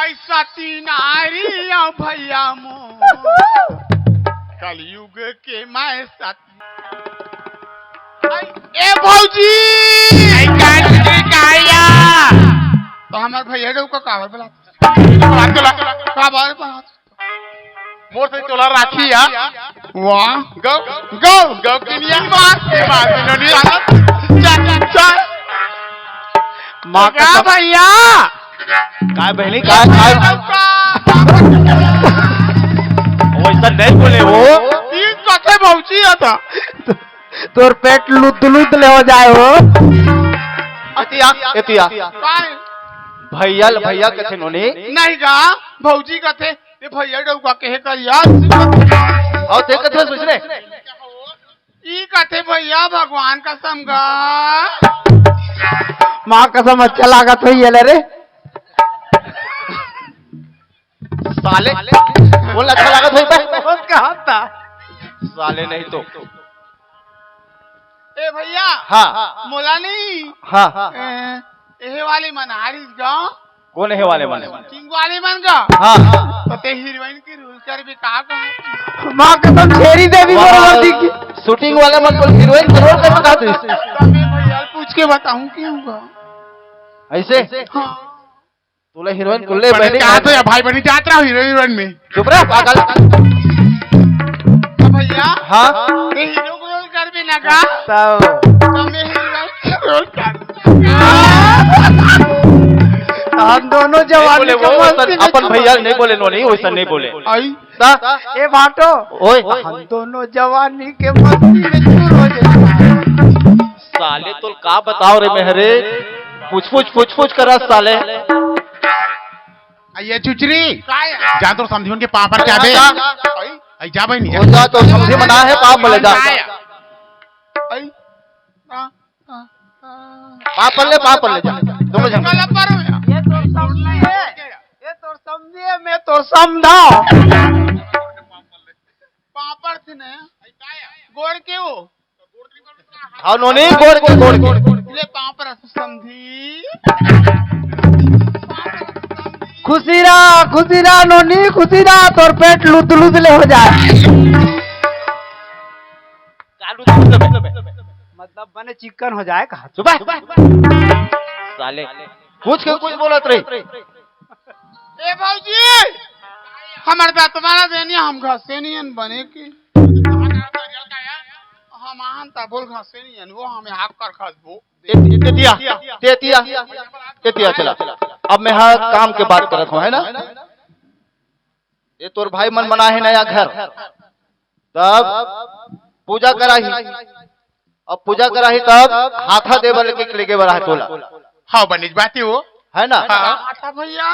ऐसा तीनारी या भैया मो, कलयुग के मैं सती। आई, ए भौजी! आई, का रे, का या? तो हमार भैया डउका काबर बुला? बात करा, का बात बा? मोर से तोला राखी या। वाह। गौ, गौ, गौ किनिया। बात से बात नोनी। चल, चल, चल। माँ का कसम। भैया? काय बहिनी, काय, काय? वैसा नहीं बोले वो। तीन कथे भौजी आता। तोर पेट लुद लुद ले हो जाए हो। एतिया, एतिया। काय? भैया, भैया कथे नोनी। नहीं गा, भौजी कथे। ए भैया डउका कहे कर यार। अउ ते कथे सोच रे। ई कथे भैया भगवान कसम गा। माँ कसम अच्छा लागत होई ये ले रे। साले, बोल अच्छा लागत होई बे। बहुत कहा था। साले नहीं तो। ए भैया। हाँ। मोला नहीं। हाँ। ए, एहे वाली मन हारिस गा। कोन हे वाले मन? शूटिंग वाले मन गा। हाँ। तो ते हीरोइन के रोल कर भी का कहा? माँ कसम, छेरी देवी बरोबर दिखी। शूटिंग वाले मन को हीरोइन के रोल कर बता दे। तबे भैया पूछ के बताऊं क्यों गा? ऐसे? हाँ। तोला हीरोइन को ले बने बहनी कहा तो या भाई बनी जात रहा हीरो हीरोइन में। चुप रह पागल। तो भैया। हाँ। ते हीरो को रोल कर भी ना गा। तब। तो मैं हीरोइन को रोल कर। हम दोनों जवान बोले के वो मस्ती वैसा में अपन चूर भैया हो नहीं बोले नोनी, वैसा नहीं बोले। आई। ता? ए भाटो। ओए। हम दोनों जवानी के मस्ती में चूर हो जाए। साले तो का बताओ रे मेहरे, पूछ पूछ पूछ पूछ करा साले। आ ये चुचरी, काय? जा तोर समधियन के पापड़ चाबे। आई। आई जा बहनी, जा। ओ जा, तोर समधी मना है, पाप ले जा। काय? आई। पापड़ ले, पापड़ ले जा। दोनों जन। गला पर हो या। ये तोर समधी है, ये तोर समधी है, मैं तोर समधा। पापड़ थे ना, गोड़ के वो। हाँ, नोनी, गोड़ के, गोड़ के। ले पाँव पर समधी। खुशी रहा, खुशी रहा, नोनी, खुशी रहा, तोर पेट लुद लुद ले हो जाए। का लुद लुद ले? मतलब बने चिकन हो जाए कहा। चुप है। साले, कुछ के कुछ बोलत रही। ए भौजी, हमर दतवारा देनी हम घसेनियन बने के। हम आन ता बोल घसेनियन, वो हमें हाक कर खसबो। ते, ते दिया, ते दिया, ते दिया चला। अब मैं हर काम के बात करत हूँ, है ना? ये तोर भाई मन बनाए है नया घर, तब पूजा कराही। अब पूजा कराही तब हाथा दे बर लेके, लेके बर आहे तोला। हाँ, बनिज बात है वो। है ना? हाँ। हाथा भैया,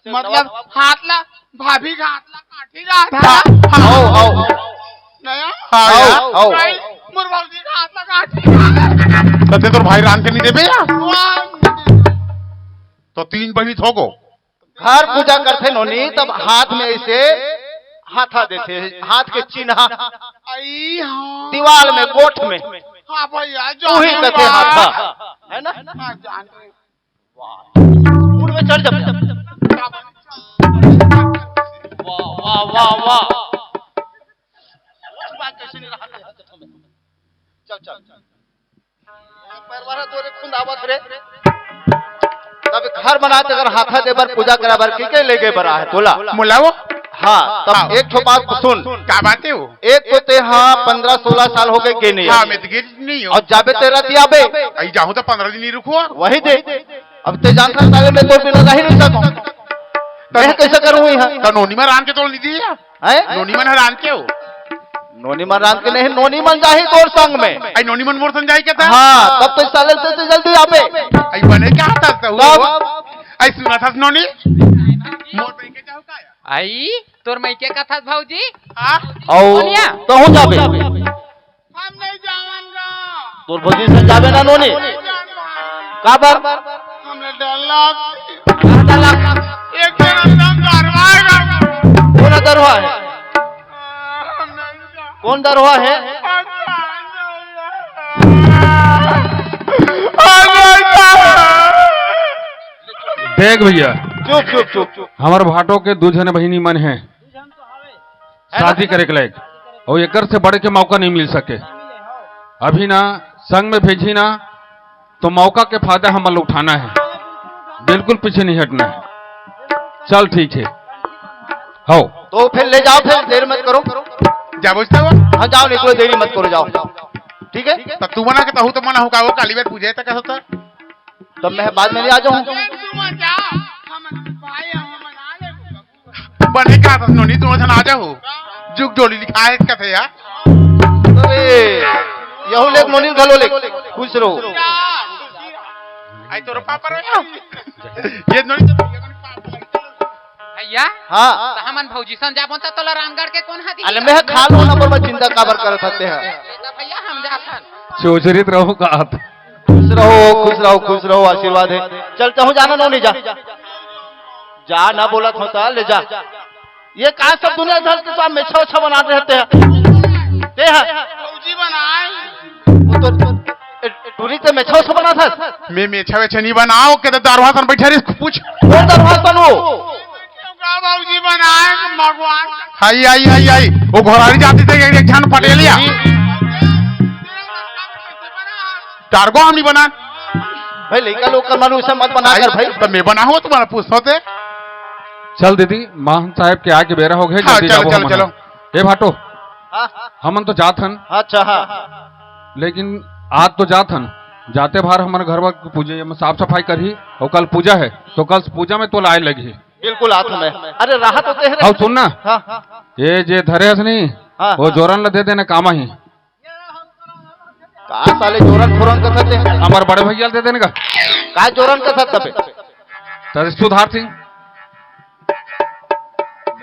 मतलब हाथ ला, भाभी का हाथ ला काटी रहा था। हाँ, हाँ। आओ, आओ। नया? हाँ, आओ, यार। आओ। भाई, मोर भौजी का हाथ ला काटी रहा था। तो ते तोर भाई रांध के नहीं देबे यार? वाह। तो तीन बहिनी थोको। घर पूजा करथे नोनी, तब हाथ में ऐसे हाथा देथे, हाथ के चिन्हा। आई हाँ। दीवाल में, गोठ में। हाँ भैया, तू ही जाने कथे बा। हाथा, है ना? हाँ, जाने। वाह। ऊँट में चढ़ जा। वाह, वाह, वाह, वाह। चल, चल। पैरवारा तोरे खुंद आवत रे। तब घर बनाते अगर हाथा दे बर, पूजा करा बर, के के लेगे बर आहे तोला? मोला वो? हाँ, तब हाँ। एक ठो बात सुन। का बात है वो? एक तो ते हाँ पन्द्रह सोलह साल हो गए गे नहीं हाँ, आए। मैं तो गे नहीं हूँ। और जाबे तेरा दिया बे। आई जाहूँ तो पन्द्रह दिन नहीं रुकूँ। वही दे। अब ते जानता साले मैं तोर बिना रह नहीं सकूँ। मैं कैसे करूँ यहाँ? तो नोनी में रांध के तोल नहीं दिया? हैं? नोनी मन हरान के हो? नोनी मन रांध के नहीं, नोनी मन जाही तोर संग में। आई नोनी मन मोर संग जाही के था? हाँ, तब तो साले से, से जल्दी आबे। आई बने क्या था तो तब? आई सुना था नोनी? मोर बहन के जाओ का या? आई, तोर मइके कथस भौजी? हाँ? अउ बोलिया। तहूँ जाबे? हम नहीं जावन गा। तोर भौजी संग जाबे ना नोनी? नहीं जावन गा। काबर? हमला डर लगथे। काबर डर लगथे? एक जन अंदर दरवा हे गा। कोन दरवा हे? हम नहीं जावन। कोन दरवा हे? हम नहीं जावन। देख भैया, चुप, चुप, चुप, चुप। हमर भाटो के दू झने बहिनी मन हे शादी करे के लायक, अउ एकर से बढ़ के मौका नहीं मिल सके। अभी ना संग में भेजी ना, तो मौका के फायदा हमन ल उठाना हे, बिल्कुल पीछे नहीं हटना हे। चल ठीक हे, हव। तो फिर ले जाओ, फिर देर मत करो। जा बुझते हो? हाँ, जाओ, निकलो, देरी मत करो, जाओ। ठीक है? तब तू मना के तहू तो मना हो का, वो काली बेर पूजे तक होता। तब मैं बाद में नहीं आ जाऊँ। तू मत जा, हम भाई, हम मना ले। बने का था नोनी, दोनों झन आ जाओ। जुग डोली लिखा है इसका थे यार। अरे, यहू लेख नोनी घलो लेख। खुश रहो। आई तोर पापा रे। ये नोनी तो भैया हाँ। त हमन भौजी सन जाबो त तोला रामगढ़ के कोन हाथी अले मैं खा लो ना, पर मैं चिंता काबर करत हते हैं। त भैया हम जाथन। चोचरित रहो का आप। खुश रहो, खुश रहो, खुश रहो, आशीर्वाद है। चल, तहूँ जाना नोनी, जा। जा ना बोलत हो त, ले जा। ये का सब दुनिया धर के साथ मेछा उछा बना रहे थे? ते है? भौजी बनाए। वो तो, ए, टूरी ते मेछा उछा बना था? मैं मेछा वेछा नहीं बनाओ, के तो दरवाजा पर बैठे रही, पूछ। वो दरवाजा पर वो? का भौजी बनाए, भगवान। हाय, हाय, हाय, हाय। वो घोरारी जाती थे, एक झन पटेलिया। टारगो हम नहीं बना। भाई, लइका लोग कर मालूम, उसे मत बना कर भाई। तो मैं बना हूँ, तुम्हारा पूछता होते। चल दीदी, महंत साहब के आके बेरा हो गए, हाँ, जल्दी चलो, जाबो चलो, हमन। चलो। ए भाटो, हाँ। हमन तो जात हन। अच्छा, हाँ। लेकिन आज तो जात हन, जाते बार हमर घर बर पूजा, ये साफ सफाई करही, और कल पूजा है, तो कल पूजा में तो लाए लगी। बिल्कुल, आत हूँ मैं। अरे, राहत होते हैं रे। और सुन ना, हाँ। ये जे धरे हस नहीं, हाँ, वो हाँ। जोरन ला दे देना, काम ही। का साले जोरन फोरन कथस ते? हमर बड़े भैया ल दे देने का। का जोरन कथस तबे? तरे सुधार सिंह।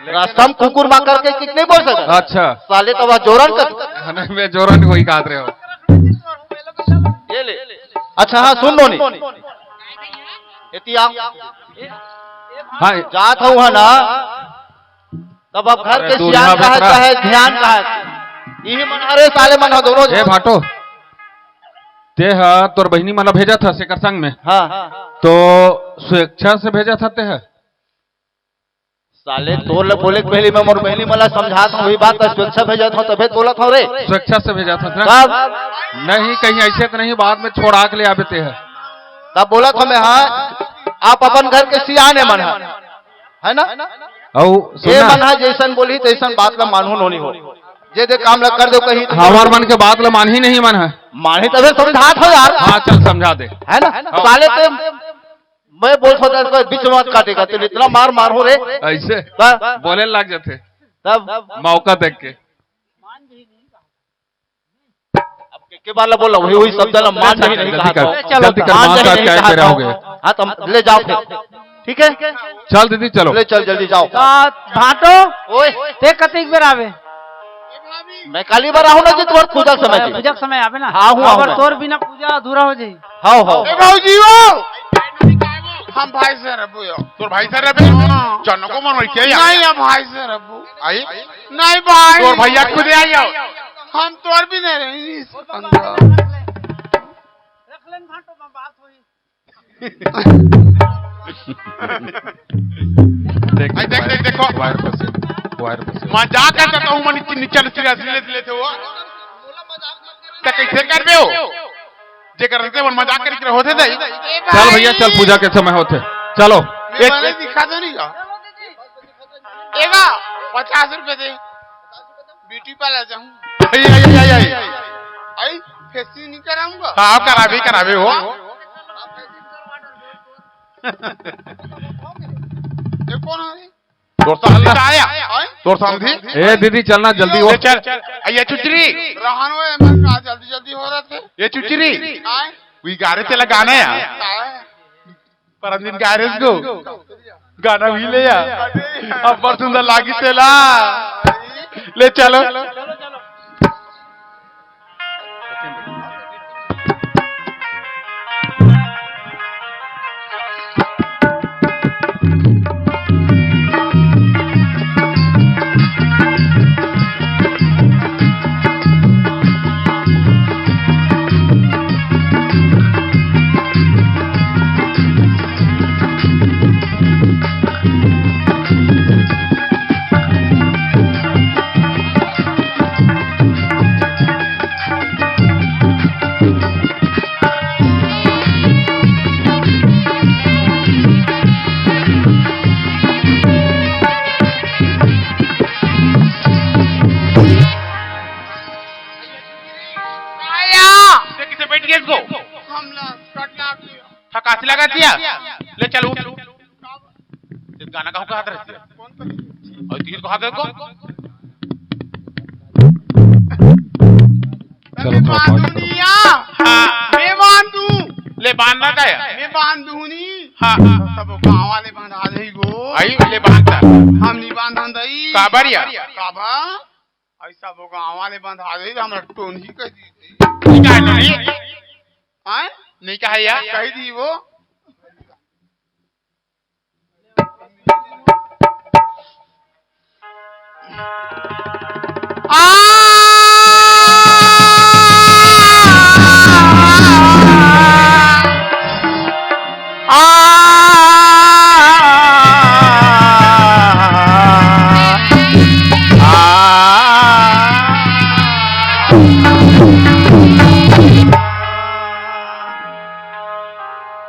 रास्ता में कुकुर माकर के किक नहीं बोल सकता। अच्छा। साले तो वह जोरन कथस। हाँ, नहीं, मैं जोरन को ही काट रहे हो। ये ले। अच्छा, हाँ, सुन नोनी। एती आओ। हाँ। जात हूँ है ना। तब अब घर अरे के तू सियान यहाँ कहा बैठ रहा। चाहे ध्यान कहा, यही मन, अरे साले मन ह दोनों ए भाटो, ते ह तोर बहिनी मन ला भेजत हस एकर संग में। हाँ। तो स्वेच्छा से भेजत हस ते ह? साले तोर ले बोले के पहले मैं मोर बहिनी मन ला समझात हूँ, वही बात ला स्वेच्छा भेजत हूँ, तभे बोलत हूँ रे। स्वेच्छा से भेजत हस ना? तब? नहीं, कहीं ऐसे तो नहीं, बाद में छोड़ा के ले आबे ते ह। तब बोलत हूँ मैं, हाँ, आप अपन घर के सियाने मन ह। है ना? अउ सुन ये ना। मन ह जैसन बोली तैसन बात ला मानहू नोनी हो। जे दे काम ला कर दो कही तो हमार मन के बात ला मानही नहीं मन ह। मानही तबे समझात हो यार। हाँ, चल समझा दे। है ना? हाँ। साले ते मैं बोल सकता है, कोई बीच में मत काटेगा, तेरे इतना मार मार हो रे। ऐसे बस। बोले लग जाते। तब मौका देख के। अब के, के बार ला बोला, वही, वही शब्द ला मान ले, नहीं, नहीं जल्दी कहा कर, था। जल्दी कर, मान माँ ले, साहब नहीं क्या कहा मेरा था। हो गया? हाँ, तो हम ले जाओ फिर। ठीक है? चल दीदी, चलो। ले चल, जल्दी जाओ। आ, भाटो, ओए। ते कतिक बेर आवे? मैं काली बार आहूँ ना जी, तुम्हारे पूजा के समय जी। पूजा के समय आवे ना। हाँ, हूँ, हाँ, आऊँ पर मैं। तोर बिना पूजा अधूरा हो जाई। हाँ, हाँ। ए भौजी हो, हम भाई से रहबो यो। तोर भाई से रहबे? हाँ। चन्नो को मन वही क्या यार? नहीं, हम भाई से रहबो। आई? नहीं भाई। तोर भैया खुद आई हो। हम तोर भी नहीं रही इस अंदर। रख लेन भाटो में बात हुई। देख, आई देख, देख, देखो। वायर पर से, वायर पर से। मजाक है तो कहूँ मैं नीचे, नीचे, नीचे, नीचे लेते हो। तो कैसे कर रहे हो? जेकर रहते वो मजाक करके होते थे। चल भैया, चल, पूजा के समय होते। चलो। मैं एक, मैंने एक दिखा दो नहीं का। एगा, पचास रुपए दे। ब्यूटी पार्लर जाऊँ। आई, आई, आई, आई, आई। आई, फेसियल नहीं कराऊंगा। हाँ, करावे, करावे हो। ये कौन है? तोर समधी का आया? आय? तोर समधी? ए दीदी, चलना जल्दी हो। ले चल। आ, ये चुचरी। रहन वो, ए मन का जल्दी जल्दी हो रहा थे। ये चुचरी। आय? वी गारे तेला गाना है। आय? परम दिन गारे इसको। गाना भी ले यार, अब्बड़ सुंदर लागिस तेला। ले चलो। आया। ते किसे बैठ गए इसको? हमला कट लाग गया। थकासी लगा दिया। ले चल उठ। ये गाना कहूँ कहा था? कौन सा? और तीर कहा देखो। चलो, मैं थोड़ा बांधू पास करो। नहीं या। हाँ। मैं बांधू। ले बांधना का है? मैं बांधू नहीं। हाँ, हाँ। सब गांव वाले बांधा दे गो। आई ले बांधता। हम नहीं बांधन दई। काबर या? काबर? ऐसा वो गांव वाले बांधा दे तो हमरा टोन ही कह दी। नहीं कहा नहीं। हाँ? नहीं कहा या? कह दी वो। आ, आ, आ,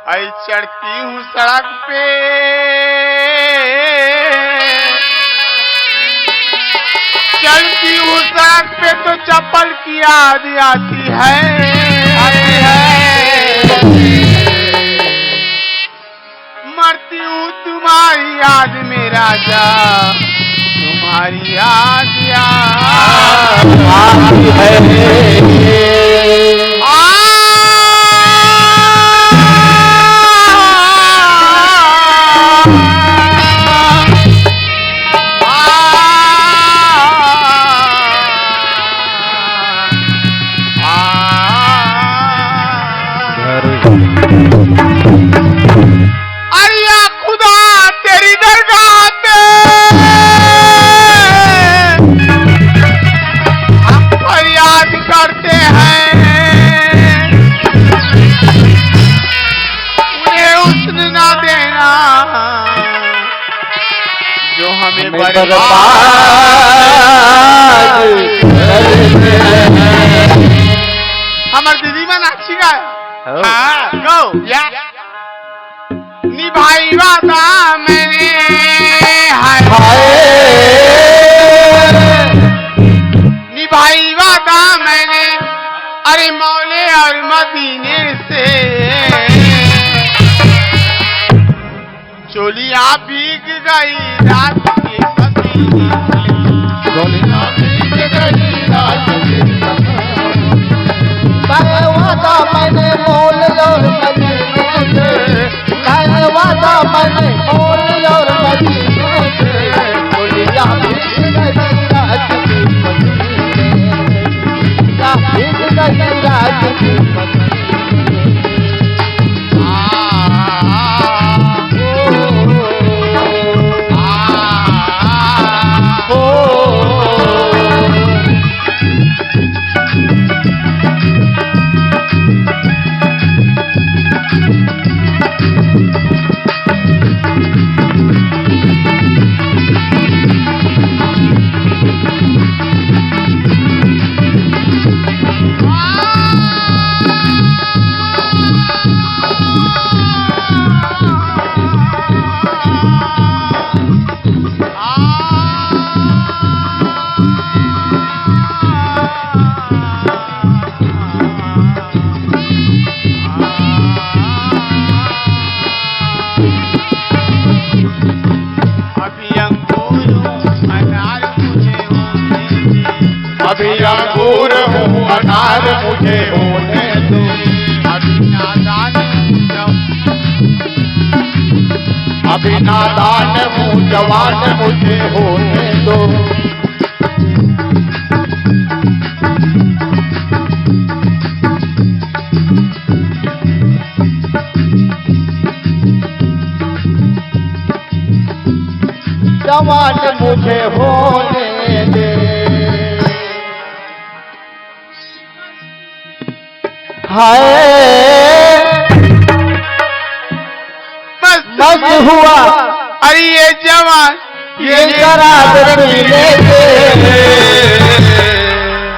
आई चढ़ती हूँ सड़क पे, चलती हूँ सड़क पे तो चप्पल की याद आती है, आती है। मरती हूँ तुम्हारी याद में राजा, तुम्हारी याद, याद आती है। आ, आ, आ, अरे या खुदा, तेरी दरगाह पे हम फरियाद करते हैं, उन्हें हुस्न ना देना जो हमें हमें बर्बाद बर्बाद करते हैं। हमर दीदी मन अच्छी गाय। हाँ। हाँ, गो, या। निभाई वादा मैंने, हाय। हाय। निभाई वादा मैंने, अरे मौले और मदीने से। चोलियां भीग गई रात के पसीने से। चोलियां भीग गई रात के पसीने से। वादा मैंने मौले और मदीने से। वादा मैंने मौल और मदीने से, चोलियां भीग गई रात के पसीने से, चोलियां भीग गई रात के पसीने से। आ, ओ, आ, ओ। अभी अंगूर हूँ, अनार मुझे होने दे। अभी अंगूर हूँ, अनार मुझे होने दो। अभी नादान हूँ, जब, अभी नादान हूँ, जवान मुझे होने दो। जवान मुझे होने दे। हाय, मस्त मस्त हुआ। अरे ये जवान, ये ये शराब पीने से।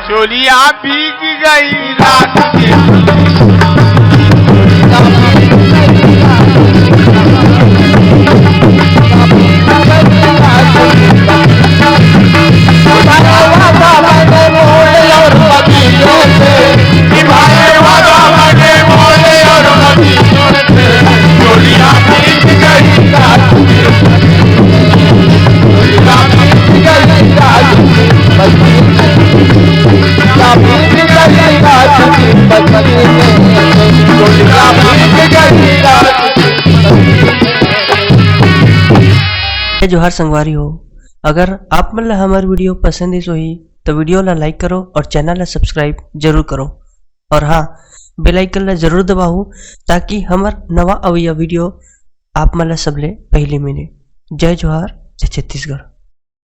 चोलिया भीग गई रात की। जय जोहार संगवारी हो। अगर आप मन ला हमर video पसंद आइस होही, तो video ला like करो और channel ला subscribe जरूर करो। और हाँ, bell icon ला जरूर दबाओ, ताकि हमर नवा अवइया video आप मन ला सबले पहली मिले। जय जोहार, जय छत्तीसगढ़।